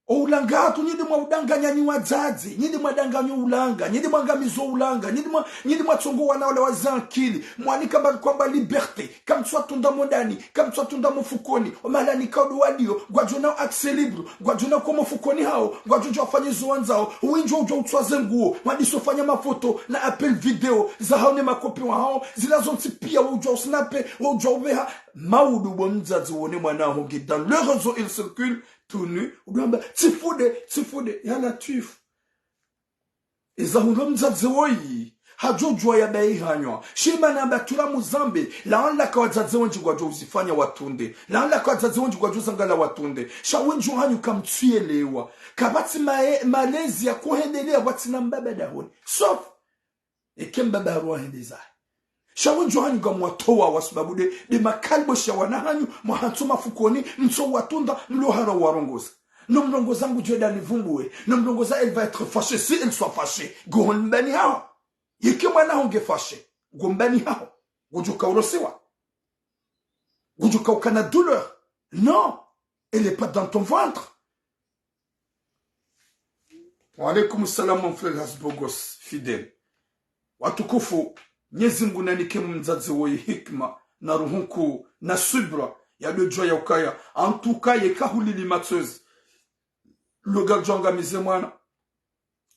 O ulanga hatru, nyi nde mwa udanganya nyi wadzadze, nyi nde mwa danganya o ulanga, nyi nde mwa ngamizo o ulanga, nyi nde mwa, nyi nde mwa tsongo wana wala wazi ankili, mwanika mbapvi kwamba liberté, kamtsu watunda mo ndani, kamtsu watunda mo fukoni, o mahala nikao ndo waliyo, ngwadjo na accès libre, ngwadjo na ko mo fukoni hawo, ngwadjo djo wafanye izo wandzao, wendji udjo utswaze nguo, mwadiso fanya mafoto na appel vidéo, za hawo ne makopi wa hawo, zila zontsi pia wudjo usnape, wudjo ubeha, maudu bo mdzadze wone mwana ho nge dans le réseau il circule, tout nu, udwamba, tsifude, tsifude, ya Latwif. Eza hundro mdzadze woyi, hadjo djuwa ya bayi hanywa. Shima na mba tura muzambe, laanla ka wadzadze wendji ngwadjo uzifanya watunde. Laanla ka wadzadze wendji ngwadjo zangala watunde. Sha wendji hanyu kamtsu yelewa. Kapvatsi mae-, malezi ya kuhendelea pvwatsina mbaba dahoni. Sauf eke mbaba haruwa hende zahe. Sha wendji hanyu ngamwatowa wasibabu nde, nde makalbo sha wana hanyu, mwahantso mafukoni, mtso watunda, mlo hara warongoza. No mrongoza ngudjo enda nivumbuwe, no mrongoza elle va être fâchée, si elle soit fâchée. Ngo ho mbani haho. Yeke mwana ho nge fâché. Ngo mbani haho. Ngudjo kaurosiwa. Ngudjo kaukana douleur. Non. Elle est pas dans ton ventre. Wa alaykum salam, mon frère Hasbogos Fidèle. Watukufu, Mnyezi Mngu nanike mdzadze woyi hikima, na ruhunku, na subra, ya dodjwa ya ukaya, en tout cas, ye kahulili matsozi. Lo gardjo angamize mwana.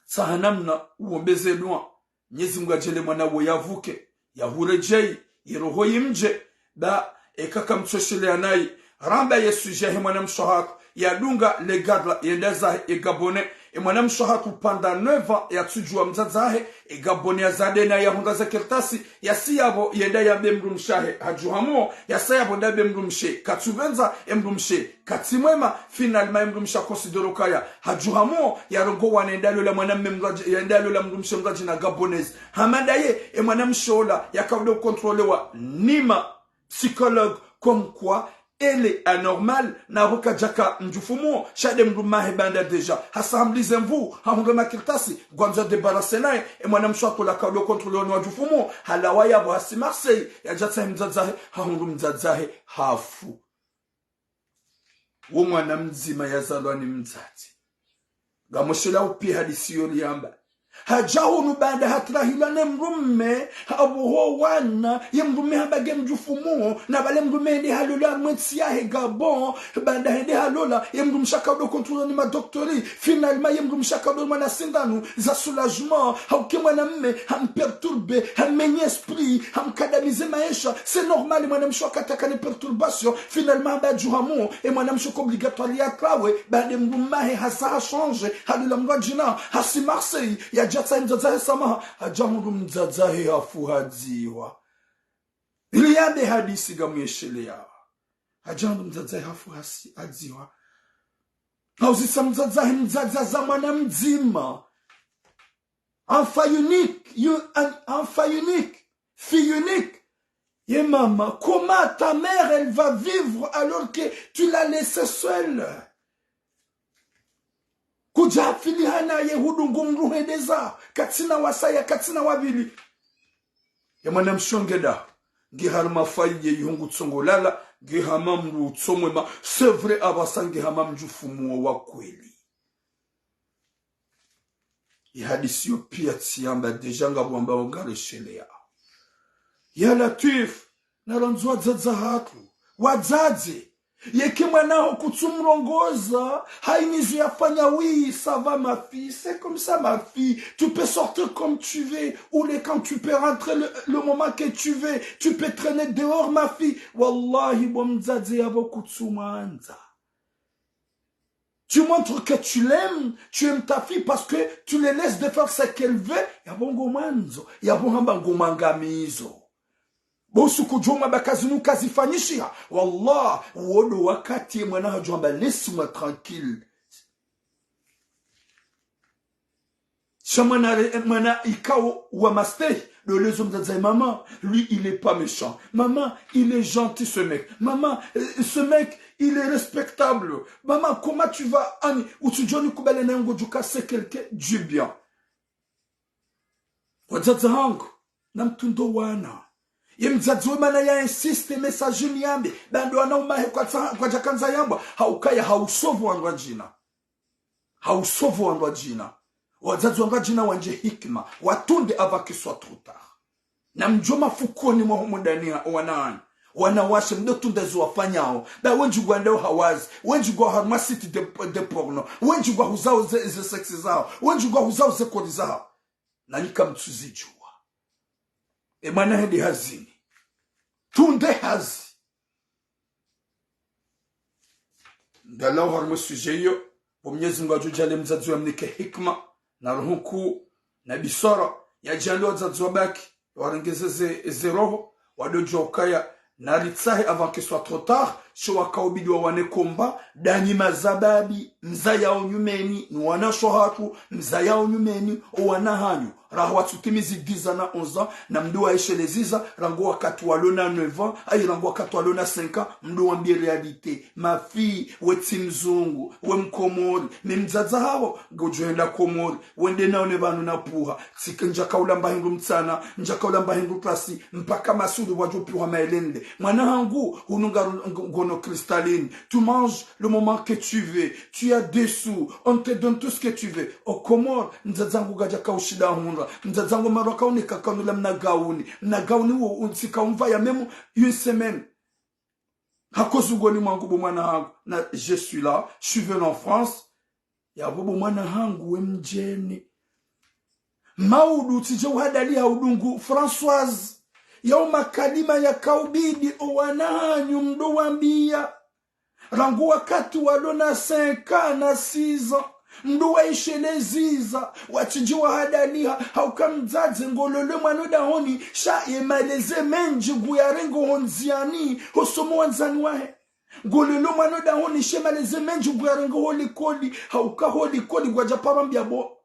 Tsaha namna, uombeze dua. Mnyezi Mngu adjele mwana wo yavuke, yahuredjeyi, ye roho yimdje, ba, eka kamtsosheleya nayi, ramba ye sujet yahe mwanamshe hatru, yadunga le gadla, yenda zahe, e Gabonais, e mwanamshe hatru pendant neuf ans, yatsudjuwa mdzadze hahe, e Gabonais yazade nayi yahundra ze kartasi, yasi yapvo, yenda yambe mdrumshe hahe, hadjuha muo, yasa yapvo nda yambe mdrumshe, katsupvendza, e mdrumshe, katsi mwema, finalement, e mdrumshe aconsidère ukaya, hadjuha muo, yarongowa nenda lola mwanamme mdrwadji, yenda lola mdrumshe mdrwadji na Gabonaise. Hama ndaye, e mwanamshe ola, yakaudo contrôlewa, ni ma psychologue, comme quoi, elle est anormale, na pvo kadjaka mdjufu muo, sha nde mdrumme hahe banda déjà, hasa hamlize nvu, hahundre makartasi, ngwandzo débarrasser naye, e mwanamshe ola kaudo contrôlewa ni wadjufu muo, halawa yapvo hasi Marseille, yadja tsahe mdzadze hahe, hahundru mdzadze hahe, hafu. Wo mwana mdzima yazalwa ni mdzadze. Ngamwishiliya upvi hadisi yo liyamba. Hadja hunu baada hatrahilwa ne mdrumme, hapvuho wana, ye mdrumme hamba nge mdjufu muo, na pvale mdrumme hende halola mwentsi yahe Gabon, baada hende halola, ye mdrumshe akaudo contrôlewa ni madoktori, finalement ye mdrumshe akaudo mwana sindanu, za soulagement, hauke mwanamme, hamperturbe, hammenye esprit, hamkadamize maesha, c'est normal mwanamshe wakati akane perturbation, finalement hamba hadjuha muo, e mwanamshe ko obligatoire yatrawe, baada mdrumme hahe hasa hachange, halola mdrwadjina, hasi Marseille, yadja tsahe mdzadze hahe samaha, hadja hundru mdzadze hahe hafu hadziwa. Ili yambe hadisi ngamwishiliya. Hadja hundru mdzadze hahe hafu hasi hadziwa. Hauzisa mdzadze hahe, mdzadze haza mwana mdzima. Enfant unique, you, un, enfant unique, fille unique. Ye mama, comment ta mère, elle va vivre alors que tu l'as laissée seule? Kudja hafiliha naye hudungu mdru hendeza, katsina wasaya, katsina wapvili. Ye mwanamshe nge daho, nge harumwa fayi ye yihungu tsongo lala, nge hama mdru utso mwema, c'est vrai apvasa nge hama mdjufu muo wa kweli. Ye hadisi yo pia tsiyamba déjà ngapvo wamba wo ngaresheleya. Ya Latwif, narandzo wadzadze hatru. Wadzadze. Yeke mwana haho kutsu mrongoza, hayina izo yafanya, oui, ça va ma fille, c'est comme ça ma fille, tu peux sortir comme tu veux, ou le quand tu peux rentrer le, le moment que tu veux, tu peux traîner dehors ma fille. Wallahi, bo mdzadze yapvo kutsu mwandza. Tu montres que tu l'aimes, tu aimes ta fille parce que tu les laisses de faire ce qu'elle veut. Yapvo ngomwandzo, yapvo hamba ngomwangamizo. Bo usuku djoma ba kazinu kazifanyishiha. Wallah, wodo wakati mwana hadjwamba, laisse-moi tranquille. Sha mwana re-, mwana ikao wa mastehi, ndo lezo mdzadze, maman, lui, il est pas méchant. Maman, il est gentil, ce mec. Maman, euh, ce mec, il est respectable. Maman, comment tu vas, Annie? Utsudjoni kubali na yongo djuka, c'est quelqu'un du bien. Wadzadze hangu, namtunde wana. Ye mdzadze we mana ya insiste message ni yambe, ba ndo wana umahe kwa tsa-, kwadjakandza yambwa, haukaya hausovu wandru wadjina. Hausovu wandru wadjina. Wadzadze wandru wadjina wandje hikima, watunde avant que soit trop tard. Namdjo mafukoni mwa humudani ha-, wananyi. Wanawashe mdo tunde zo wafanyao. Ba wendji ngwandao hawazi, wendji ngwao harumwa site de, de porno, wendji ngwao huzao ze, ze sexe zao, wendji ngwao huzao ze kori zao. Nanyi kamtsuzidjuwa. E mwana hende hazini. Tunde hazi. Ndalao harumwa sujet iyo, bo Mnyezi Mngu adjo djaaliya mdzadze yamnike hikima, na roho nkuu, na biswara, yadjaaliye wadzadze wabaki, warengeze ze, ze roho, wadodjo ukaya, naritsahe avant que soit trop tard, sho wakaubidi wawane komba, danyi mazababi, mzayao nyumeni, ni wanashe wahatru, mzayao nyumeni, o wana hanyu, raha watsutimizi dix ans na onze ans, na mdo waishelezeza, rangu wakati walona neuf ans, ayi rangu wakati walona cinq ans, mdo wambiye réalité. Ma fille, we tsi mzungu, we mkomori, mi mdzadze haho, ngodjo henda Komori, wende naone pvanu na pvuha, tsika ndjakaula mba hindru mtsana, ndjakaula mba hindru pvasi, mpaka masuri wadjo pvuha maelende. Mwana hangu, hunu ngaru-, ng-, ngono cristalline. Tu manges le moment que tu veux. Tu as des sous. On te donne tout ce que tu veux. O Komori, mdzadze hangu kadjaka ushinda hundra. Mdzadze hangu maro kaunika kanula mna gauni. Mna gauni wo unsika umva ya même une semaine. Hakozu ngoni mwangu bo mwana hangu. Na je suis là, je suis venu en France. Yapvo bo mwana hangu we mdjeni. Maudu tsidje uhadaliha udungu Françoise. Yao makalima yakaubidi o wana hanyu mdo wambiya. Rangu wakati walona cinq ans na six ans. Mdo waishelezeza, watsidje wahadaliha, hauka mdzadze ngololwe mwana dahoni, sha ye malezi mendji nguyarengo ho ndziani, ho somo wandzani wahe. Ngololwe mwana dahoni, sha ye malezi mendji nguyarengo ho likoli, hauka ho likoli ngwadja paro ambiya bo.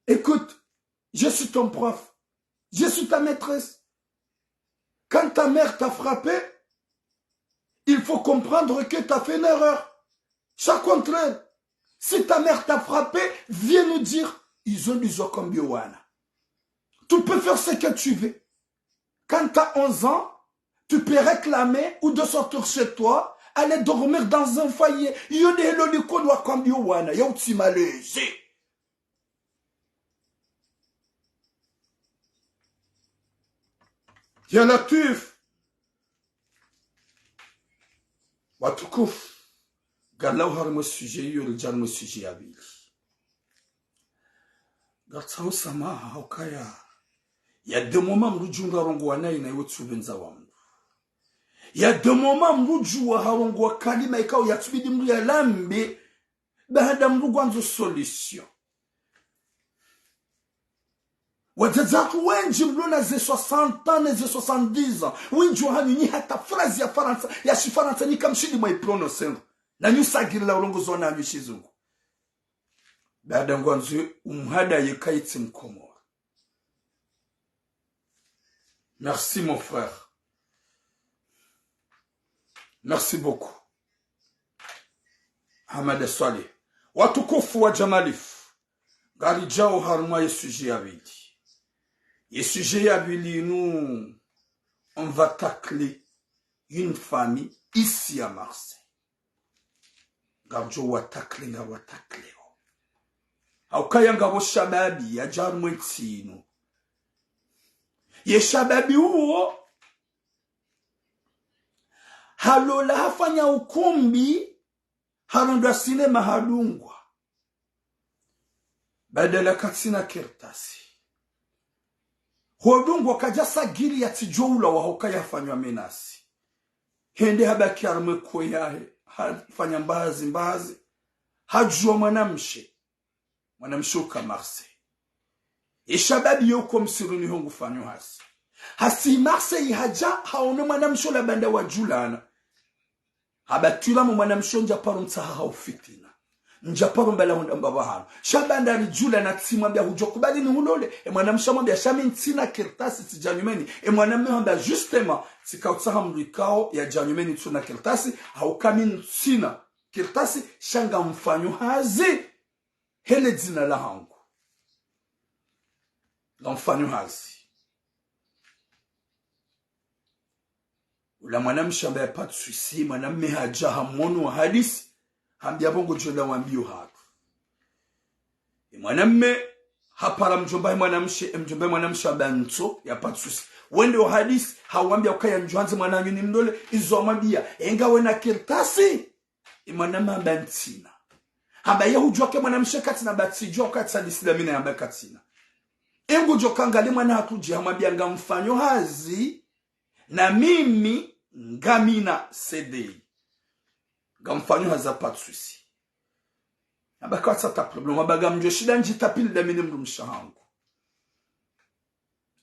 Écoute, je suis ton prof. Je suis ta maîtresse. Quand ta mère t'a frappé, il faut comprendre que t'as fait une erreur. C'est le contraire. Si ta mère t'a frappé, viens nous dire. Ils ont dit, zo kwambiyo wana. Tu peux faire ce que tu veux. Quand t'as onze ans, tu peux réclamer ou de sortir chez toi, aller dormir dans un foyer. Yo de helo likoli wa kwambiyo wana, ya utsi malezi. Ya Latwif. Watukufu, ngalao harumwa sujet iyo, ridja harumwa sujet ya pvili. Ngartsaho samaha, haukaya. Ya de moma mdru djundra rongowa nayi na iwe tsupvendza wa mdru. Ya de moma mdru djuwa harongowa kalima ikao yatsubidi mdru yalambe, baada mdru ngwandzo solution. Wadzadze hatru wendji mlona ze soixante ans ne ze soixante-dix ans. Wendji wahanyu nyi hata phrase ya Farantsa, ya Shifarantsa nyi kamshindi mwa iprononcer. Nanyu sagirila urongozi wananyu Shizungu. Baada ngwandzo umhada ye kayitsi Mkomori. Merci, mon frère. Merci beaucoup. Hamada Swaleh. Watukufu wa Jamalifu. Ngaridjao harumwa ye sujet ya pvili. Ye sujet ya pvili inu, on va tacler une famille ici à Marseille. Ngamdjo wa tacler, ngarwa tacler wo. Haukaya ngapvo shababi yadja harumwa entsi inu. Ye shababi uwo, halola hafanya ukumbi, harendwa sinema hadungwa. Badala katsina kartasi. Hodungwa kadja sagiri yatsidjo ulawa haukaya hafanywa menasi. Hende habaki harumwa ekwe yahe, hafanya mbazi, mbazi. Hadjuwa mwanamshe. Mwanamshe uka Marseille. Ye shababi yo uko msiruni ho ngufanyo hazi. Hasi Marseille hadja haone mwanamshe ola baanda wadjulana. Hamba twila mo mwanamshe ndja paro mtsaha ha ufitina. Ndja paro mbala hundra mbaba hanu. Sha baanda ridjulana tsimwambia hudjo kubali nihulole. E mwanamshe hamwambia sha mi ntsina kartasi tsidja nyumeni. E mwanamme hamba justement, tsika utsaha mdru ikao yadja nyumeni tsuna kartasi, hauka mi ntsina kartasi, sha ngamfanyo hazi. Hele dzina lahangu. Ngamfanyo hazi. Ula mwanamshe hamba ya pas de souci, mwanamme hadja hamwono wahadisi, hambia bo ngodjo enda wambio hatru. E mwanamme hapara mdjomba he mwanamshe, e mdjomba he mwanamshe hamba ntso, ya pas de souci. Wende wahadisi, hawambia ukaya ndjo handze mwananyu nimlole, izo hamwambia, e ngawe na kartasi? E mwanamme hamba ntsina. Hamba ye hudjuwa ke mwanamshe katsina, ba tsidjuwa ukaya tsi hadisi nda mi nayamba katsina. E ngudjo kangale mwana hatru dje hamwambia ngamfanyo hazi, na mimi ngamina C D I. Ngamfanyo hazi ya pas de souci. Hamba katsina problème, hamba ngamdjo shinda ndjitapili nda mi ne mdrumshe hangu.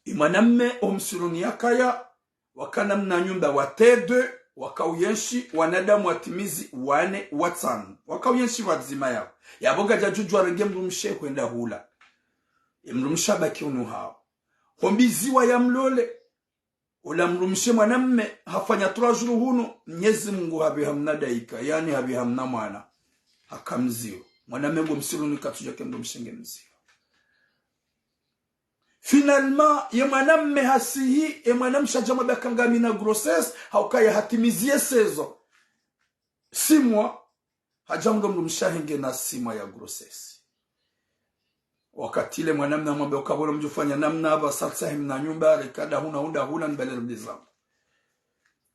E mwanamme o msiruni yakaya, wakana mna nyumba wa T deux, wakauyenshi wanadamu watimizi wane watsanu. Wakauyenshi pvadzima yapvo. Yapvo kadjadjudjuwa renge mdrumshe hwenda hula. E mdrumshe habaki hunu hawo. Hombiziwa yamlole. Ula mdrumshe mwanamme hafanya trois jours hunu, Mnyezi Mungu hapviha mna daika, yaani hapviha mna mwana. Haka mzio. Mwanamme ngo msiruni katsudjuwa ke mdrumshe nge mzio. Finalement, ye mwanamme hasihi, e mwanamshe hadja hamwambia ka ngamina grossesse, haukaya hatimiziye seize ans. Six mois, hadja hamwona mdrumshe wahe ngena six mois ya grossesse. Wakati ule mwanamme hamwambia uka bo namdjofanya namna apva, sasa himna nyumba, reka nda huna, hunda huna, nibale rudi zangu.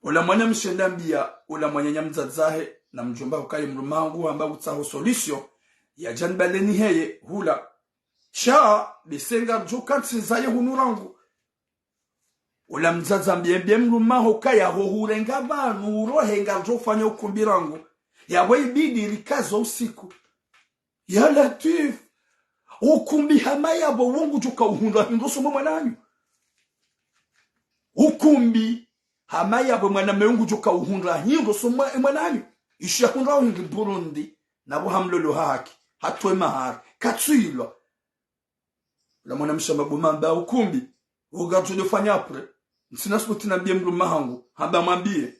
Ula mwanamshe hwenda hambia ula mwananya mdzadze wahe na mdjomba ukaya mdrume hangu hamba utsaho solution, yadja nibale niheye hula. Sha, bese ngardjo kantsi zaye hunu rangu. Ula mdzadze hambia, mbie mdrume waho ukaya ho hurenga pvanu urohe ngardjo fanya ukumbi rangu. Yapvo ibidi rikazo usiku. Ya Latwif, ukumbi hama yapvo wo ngudjo ka uhundra hindru so mwe mwananyu. Ukumbi hama yapvo mwanamme wo ngudjo ka uhundra hindru so mwe mwananyu. Ishi ya hundra hindri Burundi, na pvo hamlolo haki, hatowe mahari, katsuilwa. Ula mwanamshe hamba bo mamba ukumbi, wo ngardjo fanya après. Ntsina subuti nambie mdrume hangu, hamba mwambie.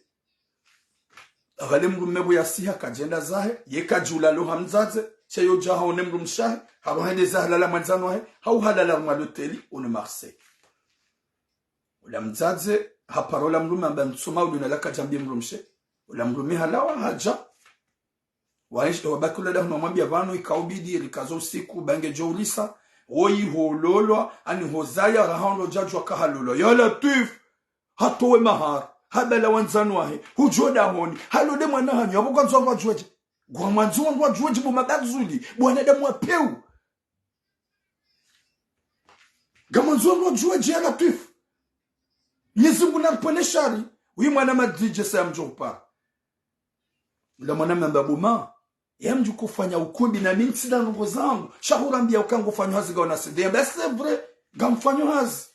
Apvale mdrume pvo yasiha kadjenda zahe, ye kadjula lo ha mdzadze, sha yo dja haone mdrumshe wahe, hapvo hende zahe halala mwandzani wahe, hau halala mwa loteli, hunu Marseille. Ula mdzadze, hapara ula mdrume hamba ntsoma uli na laka djambie mdrumshe. Ula mdrume halawa hadja. Waish-, wabaki ula dahoni wamwambia pvanu ika ubidi, rikazo usiku, ba ngedjo ulisa, woyi hololwa, ani hozaya, raha ndo djadjuwa ka halolwa. Ya Latwif, hatowe mahari, habala wandzani wahe, hudjo dahoni, halole mwana hanyu, apvo kwandzo wandru wadjuwe dje. Ngwamwandzo wandru wadjuwe dje bo mabadzuli, bo wanadamu wa pewu. Ngamwandzo wandru wadjuwe dje ya Latwif. Mnyezi Mungu naripvwene shari, uyi mwana madidje sa ya mdjo upara. Ula mwanamme hamba bo ma, ya mdjo kufanya ukumbi na mi ntsina ndrongo zangu. Sha hurambia uka ngufanyo hazi ngawe na C D I. Hamba c'est vrai, ngamfanyo hazi.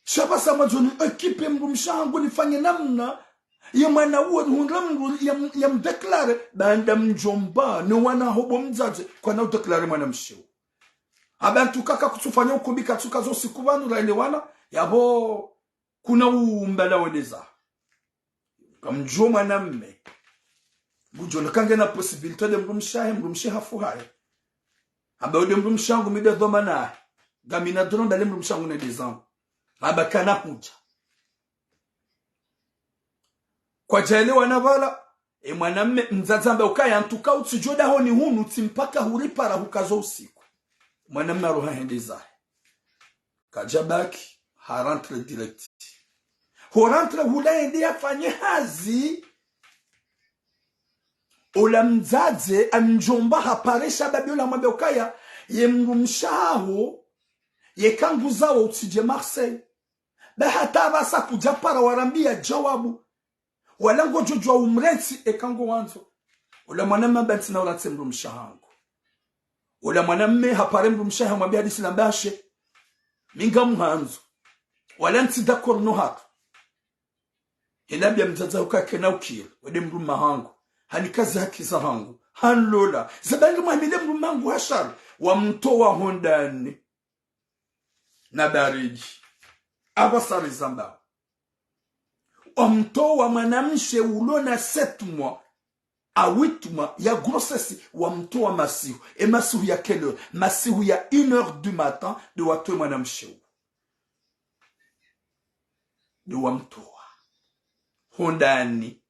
Sha pvasa mwandzo ni équipe mdrumshe hangu nifanye namna, ye mwana uwo nihundra mdru ya, ya mdéclare, baanda mdjomba, ne wana ho bo mdzadze, kwana udéclare mwanamshe wo. Hamba ntsu kaka kutsufanya ukumbi katsuka zo siku pvanu raelewana, yapvo kuna umbala weleza. Kamdjuwa mwanamme. Ngudjo leka ngena possibilité nde mdrumshe wahe, mdrumshe hafu haye. Hamba ode mdrumshe hangu mi nde dhwamana yahe. Ngamina droit mbale mdrumshe hangu nende zangu. Hamba kana hudja. Kwadjaelewana pvala, e mwanamme mdzadze hamba ukaya ntsu ka utsidjo dahoni hunu tsi mpaka huripara hukazo usiku. Mwanamme haroha hende zahe. Kadjabaki, ha rentré direct. Ho rentré hula hende yafanye hazi. Ola mdzadze, a mdjomba hapare shababi ola hamwambia ukaya, ye mdrumshe waho, ye kanguzawo utsidje Marseille. Ba hata apvasa kudjapara warambia djawabu. Wala ngodjo djuwa umrentsi eka ngowandzo. Ola mwanamme hamba ntsina uratse mdrumshe hangu. Ola mwanamme hapare mdrumshe hamwambia hadisi la mbashe. Mi ngamhandzo. Wala ntsi d'accord no hatru. Yende yambia mdzadze uka kena ukiri, wende mdrumme hangu. Hanikaze haki zahangu. Hanlola. Zabali mwamile mdrumme hangu hashari. Wamtowa hondani. Na baridi. Aba sari zamba. Wamtowa mwanamshe ulo na sept mois à huit mois ya grossesse, wamtowa masihu. E masihu ya quelle heure? Masihu ya une heure du matin, de watowe mwanamshe uwo. De wamtowa. Hondani.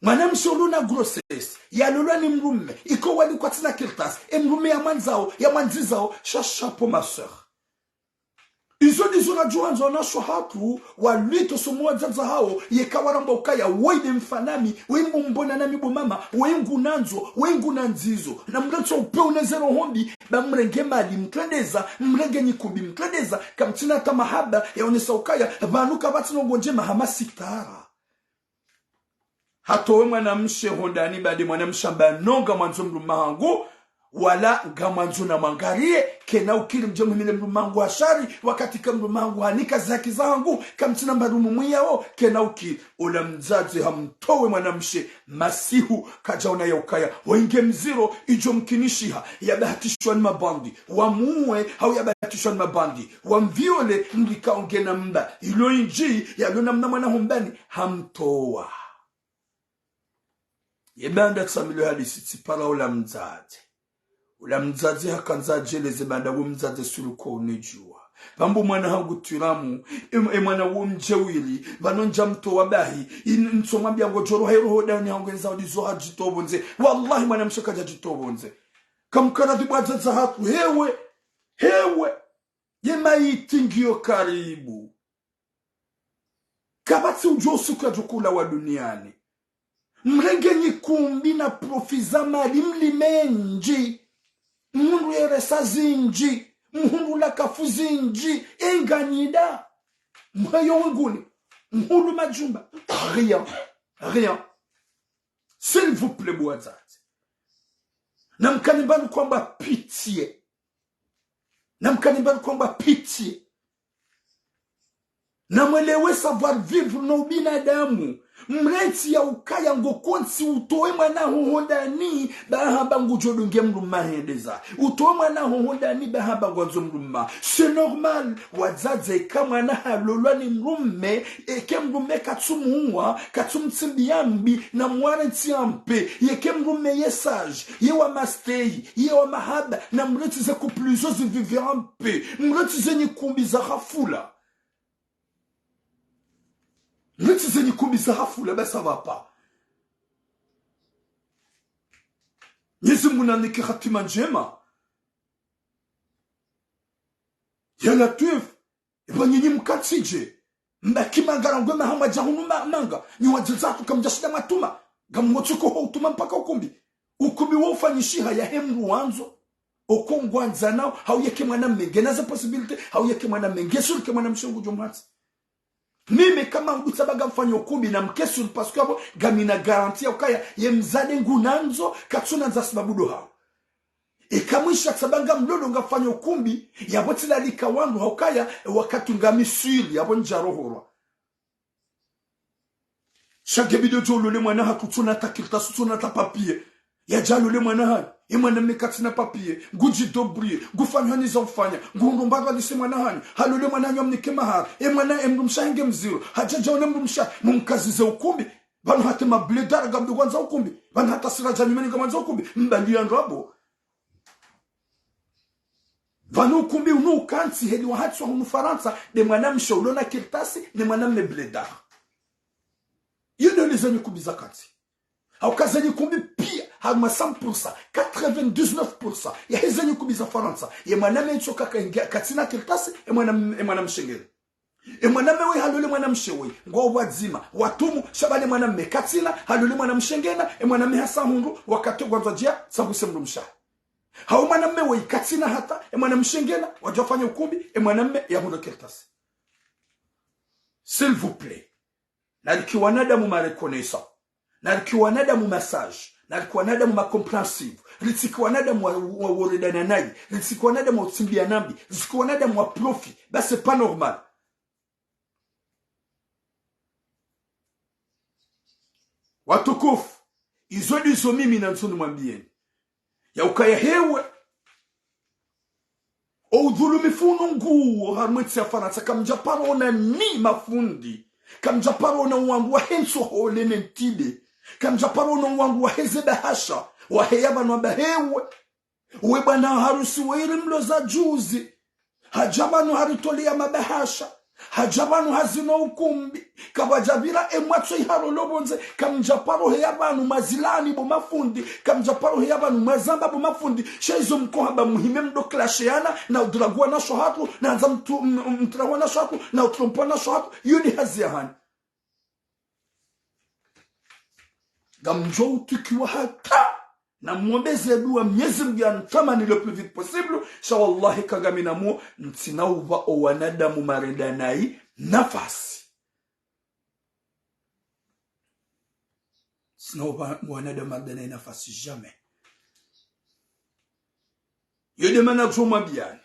Mwanamshe ulo na grossesse, yalolwa ni mdrumme, iko wali kwatsina kartasi, e mdrumme yamwandzao, yamwandzizao, sha chapeau ma sœur. Izo ndizo nadjuwandzo wanashe hatru, walitosomo wadzadze hawo, yeka waramba ukaya, woyi nde mfanami, woyi mbo mbona nami bo mama, woyi ngunandzo, woyi ngunandzizo. Na mretso upe uneze roho mbi, ba mrenge mali mtrendeza, mrenge nyikumbi mtrendeza, kamtsina hata mahaba, yaonesa ukaya, pvanu kapvatsi ndrongoo ndjema hama sitara. Hatowe mwanamshe hondani baada mwanamshe amba no ngamwandzo mdrumme hangu, wala ngamwandzo na mwangariye, kena ukiri mdje muhimile mdrumme hangu hashari, wakati ka mdrumme hangu hanika ze haki zahangu, kamtsina mbarumu mwiyao, kena ukiri. Ola mdzadze hamtowe mwanamshe masihu, kadjaona ya ukaya, wainge mziro, idjo mkinishiha, yabahatishwa ni mabandi, wamuwe, hau yabahatishwa ni mabandi, wamviole, mdrika ongena mba, ilo indji, yalo namna mwana hombani, hamtowa. Ye baanda tsamilo hadisi tsipara ola mdzadze. Ola mdzadze hakandza adjeleze baanda wo mdzadze suluko unidjuwa. Pvambo mwana hangu twiramu, e, e mwana wo mdjewiri, pvanu ndjamtowa bahi, in-, ntsomwambia ngodjoro hayi roho dani hangu enza udizo hadjitowa pvondze. Wallahi mwanamshe kadjadjitowa pvondze. Kamkaradhi bo wadzadze hatru, hewe, hewe, ye mayiti ngiyo karibu. Kapvatsi udjuwa usiku yadjo kula wa duniani. Mrenge nyikumbi na profit za mali mlime ndji. Mhundru yeresa zindji. Mhundru lakafu zindji. Enganyida. Mheyo wenguni. Mhundru majumba. Rien. Rien. S'il vous plaît, bo wadzadze. Namkani mbani kwamba pitié. Namkani mbani kwamba pitié. Namwelewe savoir vivre no ubinadamu. Mrentsi ya ukaya ngo kontsi utowe mwana ho hondani, ba hamba ngudjo dunge mdrumme hende zahe. Utowe mwana ho hondani, ba hamba ngwandzo mdrumme. C'est normal. Wadzadze ka mwana halolwa ni mdrumme, eke mdrumme katsumuwa, katsumtsimbiya mbi, namwarentsi en paix. Yeke mdrumme ye sage, ye wa mastehi, ye wa mahaba, namrentsi ze couple zo zi vivre en paix. Mrentsi ze nyikumbi za ghafula. Mrentsi ze nyikumbi za ghafula, ba ça va pas. Mwenyezi Mungu nanike hatima ndjema. Ya Latwif, eba nyinyi mkantsi dje. Mbaki manga rangwe maha mwadja hunu ma-, manga. Nyi wadzadze hatru kamdjashinda mwatuma. Ngamwotsuko ho utuma mpaka ukumbi. Ukumbi wo ufanyishiha yahe mdru wandzo. Oko ngwandzanao, hau yeke mwanamme ngena ze possibilité, hau yeke mwanamme nge sûr ke mwanamshe ngudjo mhatsi. Mimi kama ngutsaha ba ngamfanyo ukumbi namke sûr parce que apvo ngamina garantie ya ukaya ye mdzadze ngunandzo, katsunandza sababu ndo hao. Eka mwisha tsaba ngamlolo ngamfanyo ukumbi, yapvo tsilalika wandru ha ukaya, wakati ngami sûr, yapvo ndjaroholwa. Sha nge bidi udjo ulole mwana hatru tsuna ta kartasi, tsuna ta papier. Yadja alole mwana hanyu, e mwanamme katsina papier, ngudji débrouiller, ngufanyo hani za ufanya, nguhundru mba rwalise mwana hanyu, halole mwana hanyu amnike mahari, e mwana e mdrumshe wahe nge mziro, hadja djaone mdrumshe wahe, mumkazize ukumbi, pvanu hata mablédard ngamdo ngwandzo ukumbi, pvanu hata sira dja nyumeni ngamwandzo ukumbi, mbali ya ndrabo. Pvanu ukumbi unu ukantsi heli wahatswa hunu Farantsa, nde mwanamshe ulo na kartasi, nde mwanamme blédard. Iyo ndo lizo nyikumbi za kantsi. Hauka ze nyikumbi pia, harumwa cent pour cent, quatre-vingt-dix-neuf pour cent, yahe ze nyikumbi za Farantsa, ye mwanamme itso kaka ingia katsina kartasi, e mwana, e mwanamshe ngena. E mwanamme woyi halole mwanamshe woyi, ngwao pvwadzima, watumu, sha pvale mwanamme katsina, halole mwanamshe ngena, e mwanamme hasa hundru, wakati ngwandzo djia, tsahuse mdrumshe wahe. Hau mwanamme woyi katsina hata, e mwanamshe ngena, wadja wafanya ukumbi, e mwanamme yahundru kartasi. S'il vous plaît. Nalike wanadamu ma reconnaissant. Narike wanadamu ma sage, narike wanadamu ma compréhensif, ritsike wanadamu wa, wa, woredana nayi, ritsike wanadamu wa utsimbiana mbi, ritsike wanadamu wa profit, ba c'est pas normal. Watukufu, izo ndizo mimi nandzo nimwambiyeni. Ya ukaya hewe, o udhulumifu unu nguwo harumwa entsi ya Farantsa, kamdjaparo ona nyi mafundi, kamdjaparo ona wandru wahe ntsohole ne ntibe, kamdjaparo ona wandru wahe ze bahasha, waheya pvanu wamba hewe. Uwe bwana harusi we iri mloza juzi. Hadja pvanu haritoleya mabahasha. Hadja pvanu hazina ukumbi. Kapvadjapvira emwatso iharolo pvondze. Kamdjaparo heya pvanu mwazilani bo mafundi. Kamdjaparo heya pvanu mwazamba bo mafundi. Sha izo mkohamba muhime mdo clasheyana, na udragua wanashe hatru, na handza mtu, m-, m-, mdragua wanashe hatru, na utrompa wanashe hatru. Iyo nde hazi yahanyu. Ngamdjo utukiwa hata. Namwombeze dua Mnyezi Mngu yantamani le plus vite possible. Sha wallahi kangami namwo, ntsina upva o wanadamu marenda nayi nafasi. Ntsina upva wanadamu marenda nayi nafasi, jamais. Yo nde mana ngudjo mwambiyani.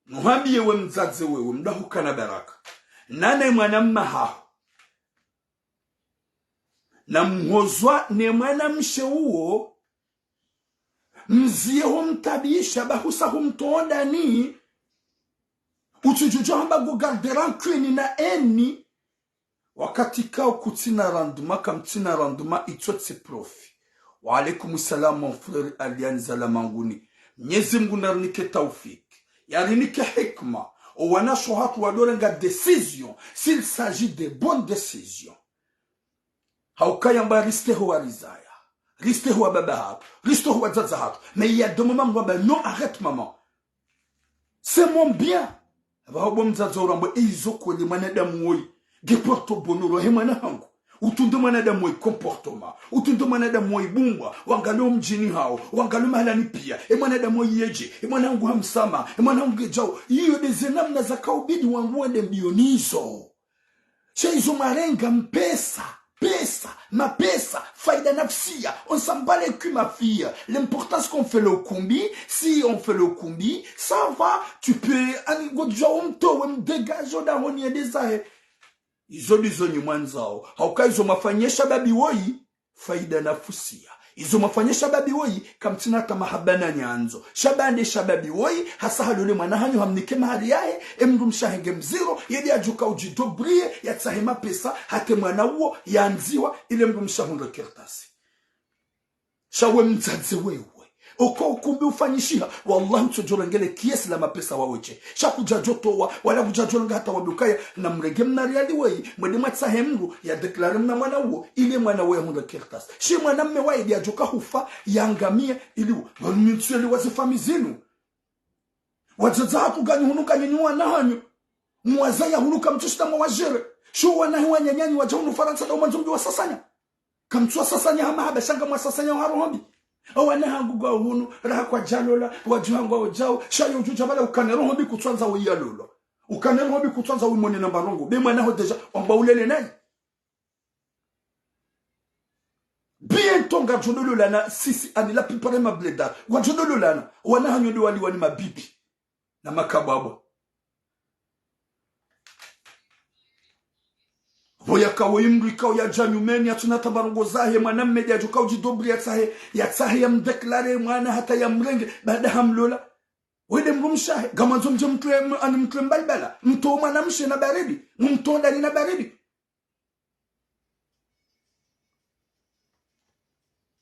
Nuhambiye we mdzadze wewe, mdahukana baraka. Nane mwana mma haho. Na mhozwa ne mwana mshe uwo, mziye ho mtabisha, ba husa ho mtondani, utsudjudja hamba ngo garder rancune na haine, wakati kao kutsina rendement, kamtsina rendement, itso tsi profit. Wa alaykum salam, mon frère Alian Zalamanguni. Mnyezi Mngu narinike taufik. Yarinike hikma. O wanashe hatru wadorenga décision, s'il s'agit de bonnes décisions. Haukaya mba ristehi ho warizaya, ristehi ho wababa hatru, ristehi ho wadzadze hatru. Mais il y a des moments mba, non, arrête, maman. C'est mon bien. Pvaho bo mdzadze urambwa, e izo kweli mwanadamu woyi. Nge porte bonheur, he mwana hangu. Utunde mwanadamu woyi comportement. Utunde mwanadamu woyi bumbwa. Wangaliye mdjini hawo. Wangaliye mahalani piya. E mwanadamu woyi yedje. E mwana hangu hamsama. E mwana hangu ngedjao. Iyo nde ze namna zakaubidi wangu wende mbiyo nizo. Sha izo mwarenga mpesa, pesa, mapesa, faida nafsiya, on s'emballe que ma fille. L'important c'est qu'on fait le kumbi. Si on fait le kumbi, ça va, tu peux, ani ngodjua umtowe, mdégage o dahoni yende zahe. Izo ndizo nyi mwandzao. Hauka izo mwafanyisha babi woyi, faida nafsiya. Izo mwafanyisha babi woyi, kamtsina hata mahaba na nyandzo. Sha ba nde sha babi woyi, hasa halole mwana hanyu hamnike mahari yahe, e mdrumshe wahe nge mziro, yedi yadjoka udjidobriye, yatsahe mapesa, hata e mwana uwo, yandziwa, ile mdrumshe wahundre kartasi. Sha we mdzadze wewe. Oko ukumbi ufanyishiha, wallahi utsodjorengele kiasi la mapesa wawe dje. Sha kudjadjotowa, wala kudjadjorenga hata wambe ukaya, namrenge mna riali weyi, mwende mwatsahe mdru, ya déclare mna mwana uwo, ile mwana uwo yahundre kartasi. Shi mwana mme waye ndi yadjoka hufa, yangamiye, ili uwo. Wanu mintsu yeli waze fami zinu. Wadzadze hatru nganyi hunu kanyinyi wana hanyu. Mwazaya hunu kamtsushita mwa wajere. Sho wana he wananyanyu wadja hunu Farantsa nda umwandzo mdji wasasanya. Kamtsuwasasanya ha mahaba sha ngamwasasanya ha roho mbi. O wana hangu ngwao hunu, raha kwadjalola, wadjuha ngwao djao, sha yo udjudja pvala ukane roho mbi kutswandza uyalolwa. Ukane roho mbi kutswandza uimone na mbarongo. Be mwana ho déjà, wamba ulele nayi. Bientôt ngadjodololana, sisi ani la plupart ya mablédards. Wadjodololana, wana hanyu nde waliwa ni mabibi. Na makabwabwa. Pvo yakawo imdru ikao yadja nyumeni, yatsuna hata mbarongo zahe, mwana mme ndi yadjoka udjidobriye yatsahe, yatsahe yamdéclare mwana hata yamrenge, baada hamlola. Wende mdrumshe wahe, ngamwandzo mdje mtwe, m-, ani mtwe mbalibala, mtowe mwanamshe na baridi, mumtowe ndani na baridi.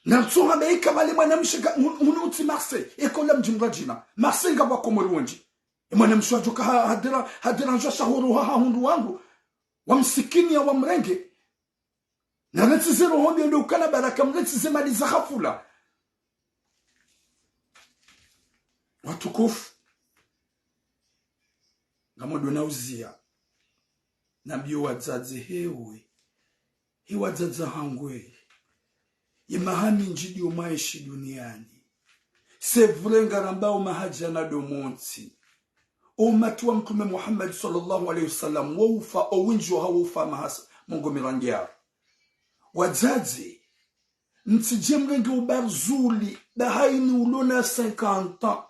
Na mtsuha be ika pvale mwanamshe ka, hun-, hunu utsi Marseille, eka ola mdji mradjina. Marseille ngapvo Wakomori wendji. E mwanamshe wadjoka ha, hadira, hadira ndjwa shahuru ha, ha hundru wangu. Wamsikiniya wamrenge. Na rentsi ze roho mbi yende ukana baraka mrentsi ze mali za hafula. Watukufu. Ngamdjo na uziya. Nambiyo wadzadze hewe. He wadzadze hangu we. Ye maha mindji ndiyo mwaenshi duniani. C'est vrai ngarambao maha djana ndo montsi. O umati wa Mtrume Muhammad swallallahu alayhi wa sallam, wo ufa, o windji wahawo ufa maha mengo mirangaru. Wadzadze, mtsidje mrenge ubarzuli, ba haini ulo na cinquante ans.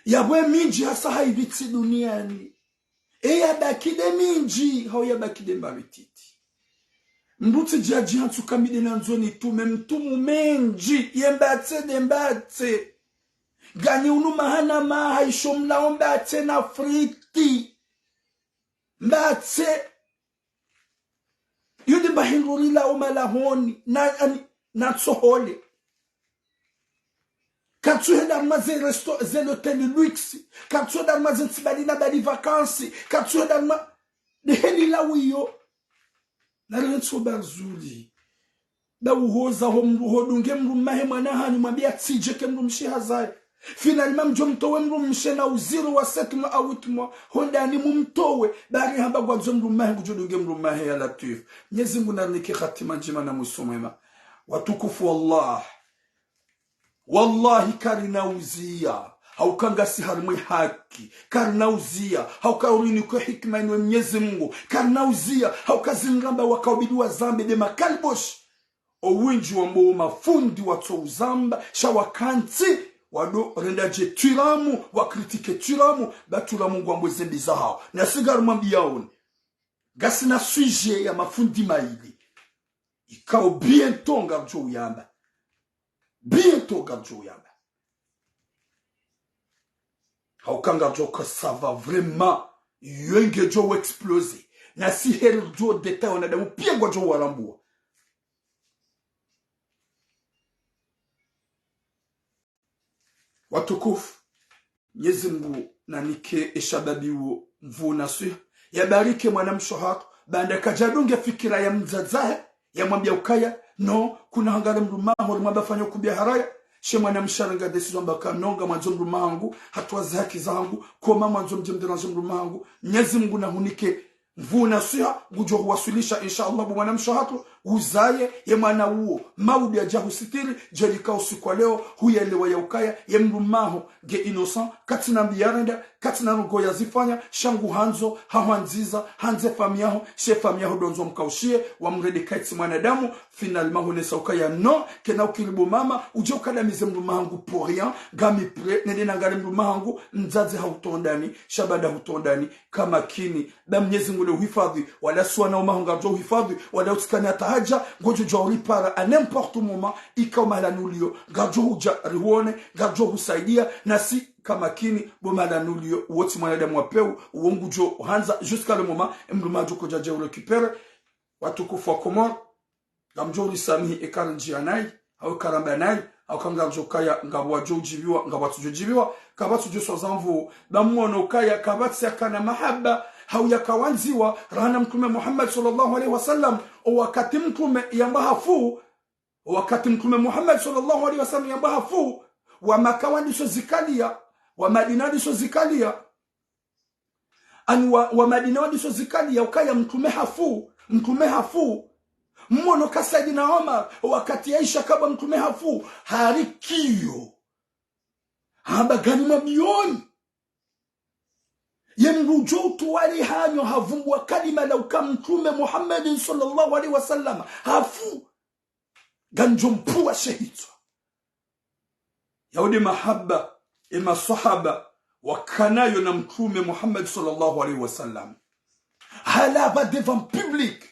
Yapvo emindji hasa hayipvitsi duniani. Eya baki de mindji, hau ya baki de mbapvi titi. Mndru tsidjadji hantsu kamide na ndzoni tume mtumu mendji, ye mbatse de mbatse. Ngani unu maha na maha isho mlao mbatse na friti. Mbatse. Yudi mba hindru rilao malahoni, na, ani, na tsohole. Katsuhenda mwa ze resto, ze l'hôtel luxe. Katsuhenda mwa ze ntsi bali na bali vacances. Katsuhenda mwa, de heli la wiyo. Na le ntso barzuli. Ba uhoza ho mndru, ho dunge mndru mahe mwana hanyu mwambia tsidje ke mndru mshe hazaye. Finalement mdjo mtowe mndru mshe na uziro wa sept mois à huit mois. Hondani mumtowe. Bari hamba ngwandzo mndru mahe ngudjo dunge mndru mahe ya Latwif. Mnyezi Mngu narinike hatima ndjema na mwiso mwema. Watukufu wallah. Wallahi karina uziya. Hauka ngasi harimwa ye haki. Karina uziya. Hauka urinikwe hikima inu we Mnyezi Mngu. Karina uziya. Hauka zingamba wakaubidi wazambe de makaliboshi. Owindji wambo mafundi watso uzamba, sha wakantsi, wado renda dje Twiramu, wakritike Twiramu, ba Twiramu ngwambo zembi zahao. Na sigari mwambiyaoni. Ngasina sujet ya mafundi mayili. Ikao bientôt ngardjo uyamba. Bientôt ngardjo uyamba. Hauka ngardjo ka ça va vraiment, yo ngedjo exploser. Na si heri djo détail wanadamu, pia ngwadjo warambua. Watukufu, Mnyezi Mngu nanike eshababi wo nvuu na swiha. Yabarike mwanamshe hatru, baanda kadjadunge fikira ya mdzadze wahe, yamwambia ukaya, no, kuna hangare mdrume waho, rimwamba fanya ukubia haraya. She mwanamshe harenga décision amba ka no, ngamwandzo mdrume wahangu, hatwaze haki zahangu, koma mwandzo mdje mdéranger mdrume wahangu. Mnyezi Mngu nahunike nvuu na swiha, ngudjo huwaswilisha, insha Allah, bo mwanamshe hatru, uzaye, ye mwana uwo, maudhi yadja husitiri, djelika usiku wa leo, huyelewa ya ukaya, ye mdrume waho, nge innocent, katsina mbi yarenda, katsina ndrongo yazifanya, sha nguhandzo, hahwandziza, handze famiyi yaho, she famiyi yaho ndo ndzo mkaushiye, wamrende kaitsi mwanadamu, finalement honesa ukaya no, kena ukiri bo mama, udje ukadamize mdrume wahangu pour rien, ngami prêt, nende nangare mdrume wahangu, mdzadze hahutondani, sha baanda hutondani, ka makini, ba Mnyezi Mngu le uhifadhi, wala si wanaume waho ngardjo uhifadhi, wala utsikani hata hadja, ngodjo djua uripara à n'importe moment, ikao mahala nuliyo, ngardjo hudja riwone, ngardjo husaidia, na si ka makini, bo mahala nuliyo, uwo tsi mwanadamu wa peu, uwo ngudjo handza, jusqu'à le moment, mdrume waho ngudjo dja urécupérer, watukufu wa Komori, ngamdjo urisamihi eka rindjiya nayi, hau eka ramba nayi, hauka ngardjo kaya ngapvo wadjo udjibiwa, ngapvo watsudjo djibiwa, kapvatsi udjo swaza nvuu, ba mwono kaya kapvatsi yakana mahaba, hau yakawandziwa, rahana Mtrume Muhammad swallallahu alayhi wa sallam, o wakati Mtrume yamba hafu, o wakati Mtrume Muhammad swallallahu alayhi wa sallam yamba hafu, wa Maka wandiso zikaliya, wa Madina wandiso zikaliya, ani wa, wa Madina wandiso zikaliya ukaya Mtrume hafu, Mtrume hafu. Mmono ka Saidina Omar, wakati yaisha kamba Mtrume hafu, harikiyo. Hamba ngani mabiyoni. Ye mdru udjo utwali hanyo havumbuwa kalima la uka Mtrume Muhammadin swallallahu alayhi wa sallam hafu. Ngandjo mpvuwa she hitswa. Yaudi mahaba, e maswahaba, wakanayo na Mtrume Muhammad swallallahu alayhi wa sallam. Halapva devant public,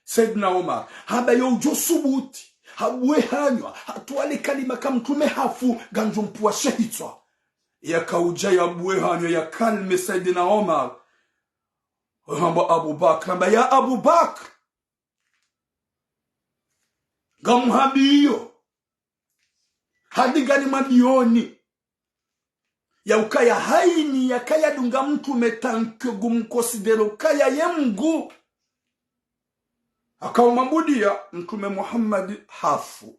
Saidina Omar, hamba yo udjo subuti, habuwe hanyo, hatwali kalima ka Mtrume hafu, ngandjo mpvuwa she hitswa. Yakaudja yabuwe hanyo, ya calme Saidina Omar. Hamba Abu Bakr, hamba ya Abu Bakr. Ngamhambiyo. Hadi ngani mabiyoni. Ya ukaya haini yakaya dunga Mtrume tant que ngumconsidérer ukaya ye Mngu. Hakaumambudiya Mtrume Muhammad hafu.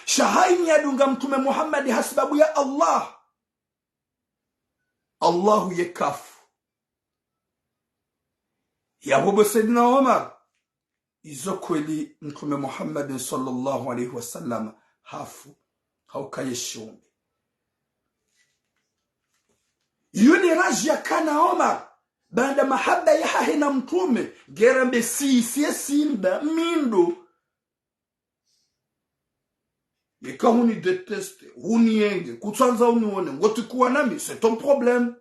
Sha haini yadunga Mtrume Muhammad hasibabu ya Allah. Allahu ye kafu. Yapvo bo Saidina Omar, izo kweli Mtrume Muhammadin swallallahu alayhi wa sallam hafu, hauka ye shiumbe. Iyo nde raji yakana Omar, Baanda mahaba yahahe na mtrume, ngerambe sisi ye simba, mi ndo. Yeka huni déteste, huni yenge, kutsandza unione, ngotsi kuwa nami, c'est ton problème.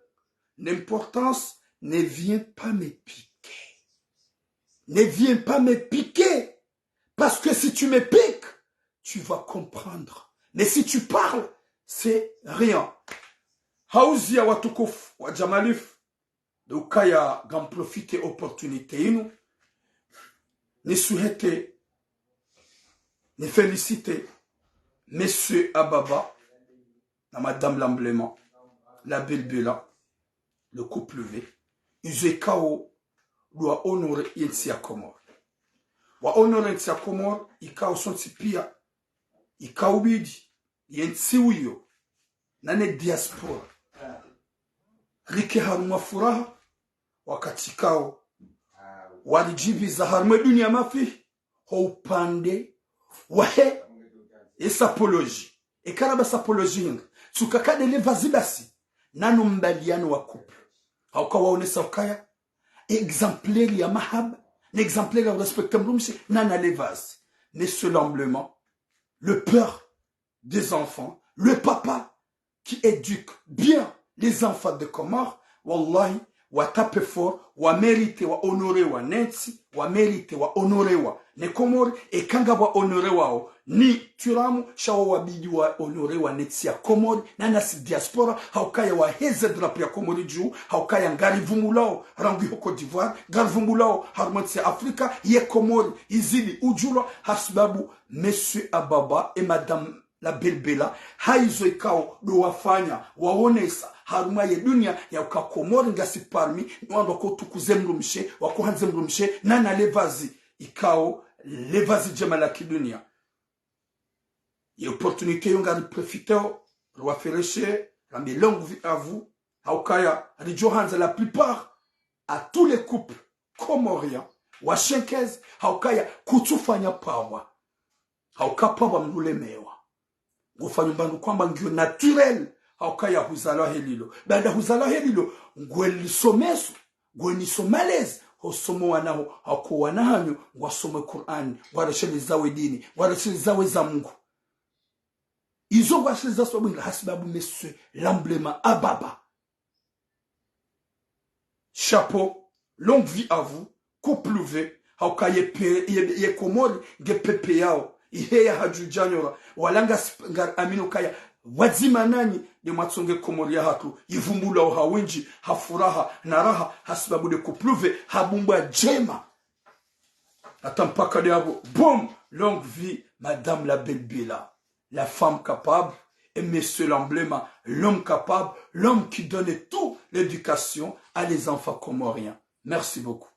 L'importance, ne viens pas me piquer. Ne viens pas me piquer. Parce que si tu me piques, tu vas comprendre. Mais si tu parles, c'est rien. Hauziya watukufu wa Jamalif, ndo ukaya ngam profite opportunité inu, ni souhaite, ni félicite Monsieur Ababa na Madame Lamblement, la Belbela, le couple V. Izo ikao ndo wa honore yentsi ya Komori. Wa honore yentsi ya Komori, ikao sontsi pia, ikao bidi, yentsi uyo, na ne diaspora, rike harumwa furaha, wakati ikao, waridjibiza harumwa dunia mafi, ho upande wahe, e sapoloji. E karaba sapoloji hindri. Tsuka kade le vazi basi, nanu mbaliano wa couple. Hauka waonesa ukaya, exemplaire ya mahaba, na exemplaire ya respecte mdrumshe, nana le vazi. Monsieur Lamblement, le père des enfants, le papa qui éduque bien les enfants de Comores, wallahi, wa tape fort, wa mérite wa honorewa nentsi, wa mérite wa honorewa ne Komori, eka ngapvo wa honorewao ni turamu, sha wo wabidi wa honorewa nentsi ya Komori, na nasi diaspora, haukaya waheze drapo ya Komori dju, haukaya ngarivumbulao rangu iho Côte d'Ivoire, ngarivumbulao harumwa ntsi ya Afrika, ye Komori izidi ujulwa, hasibabu Monsieur Ababa et Madame la Belbela, haizo ikao ndo wafanya, waonesa harumwa ye dunia ya uka Komori ngasi parmi, ni wandru wako tukuze mdrumshe, wako handze mdrumshe, nana le vazi ikao, le vazi djema la kidunia. Ye opportunité yo ngari profiteo, rwafereshe, rambe longue vie à vous, haukaya, ridjo handza la plupart à tous les couples comoriens, washenkeze, haukaya, kutsufanya pawa, hauka pawa mlulemewa. Ngufanya mbandru kwamba ngiyo naturel, haukaya huzalwa helilo. Baanda huzalwa helilo, ngwe lisomeso, ngwe niso malezi, hosomo wanaho, hauka wana hanyu, ngwasome Kur'ani, ngwareshelezawe dini, ngwareshelezawe za Mungu. Izo ngwareshelezaso bwinga hasibabu Monsieur Lamblement Ababa. Chapeau, longue vie à vous, couple V, hauka ye pe-, ye, ye Komori, nge pepeyao, ihe ya hadju djanyora, wala nga sp-, nga amino kaya, wadzima nanyi, nde mwatsonge Komori ya hatru, ivumbulwao ha windji, ha furaha, na raha, hasibabu nde couple V, habumbwa djema. Hata mpaka nde apvo, boum, longue vie, Madame la Belbela, la femme capable, et Monsieur Lamblement, l'homme capable, l'homme qui donne tout l'éducation à les enfants comoriens. Merci beaucoup.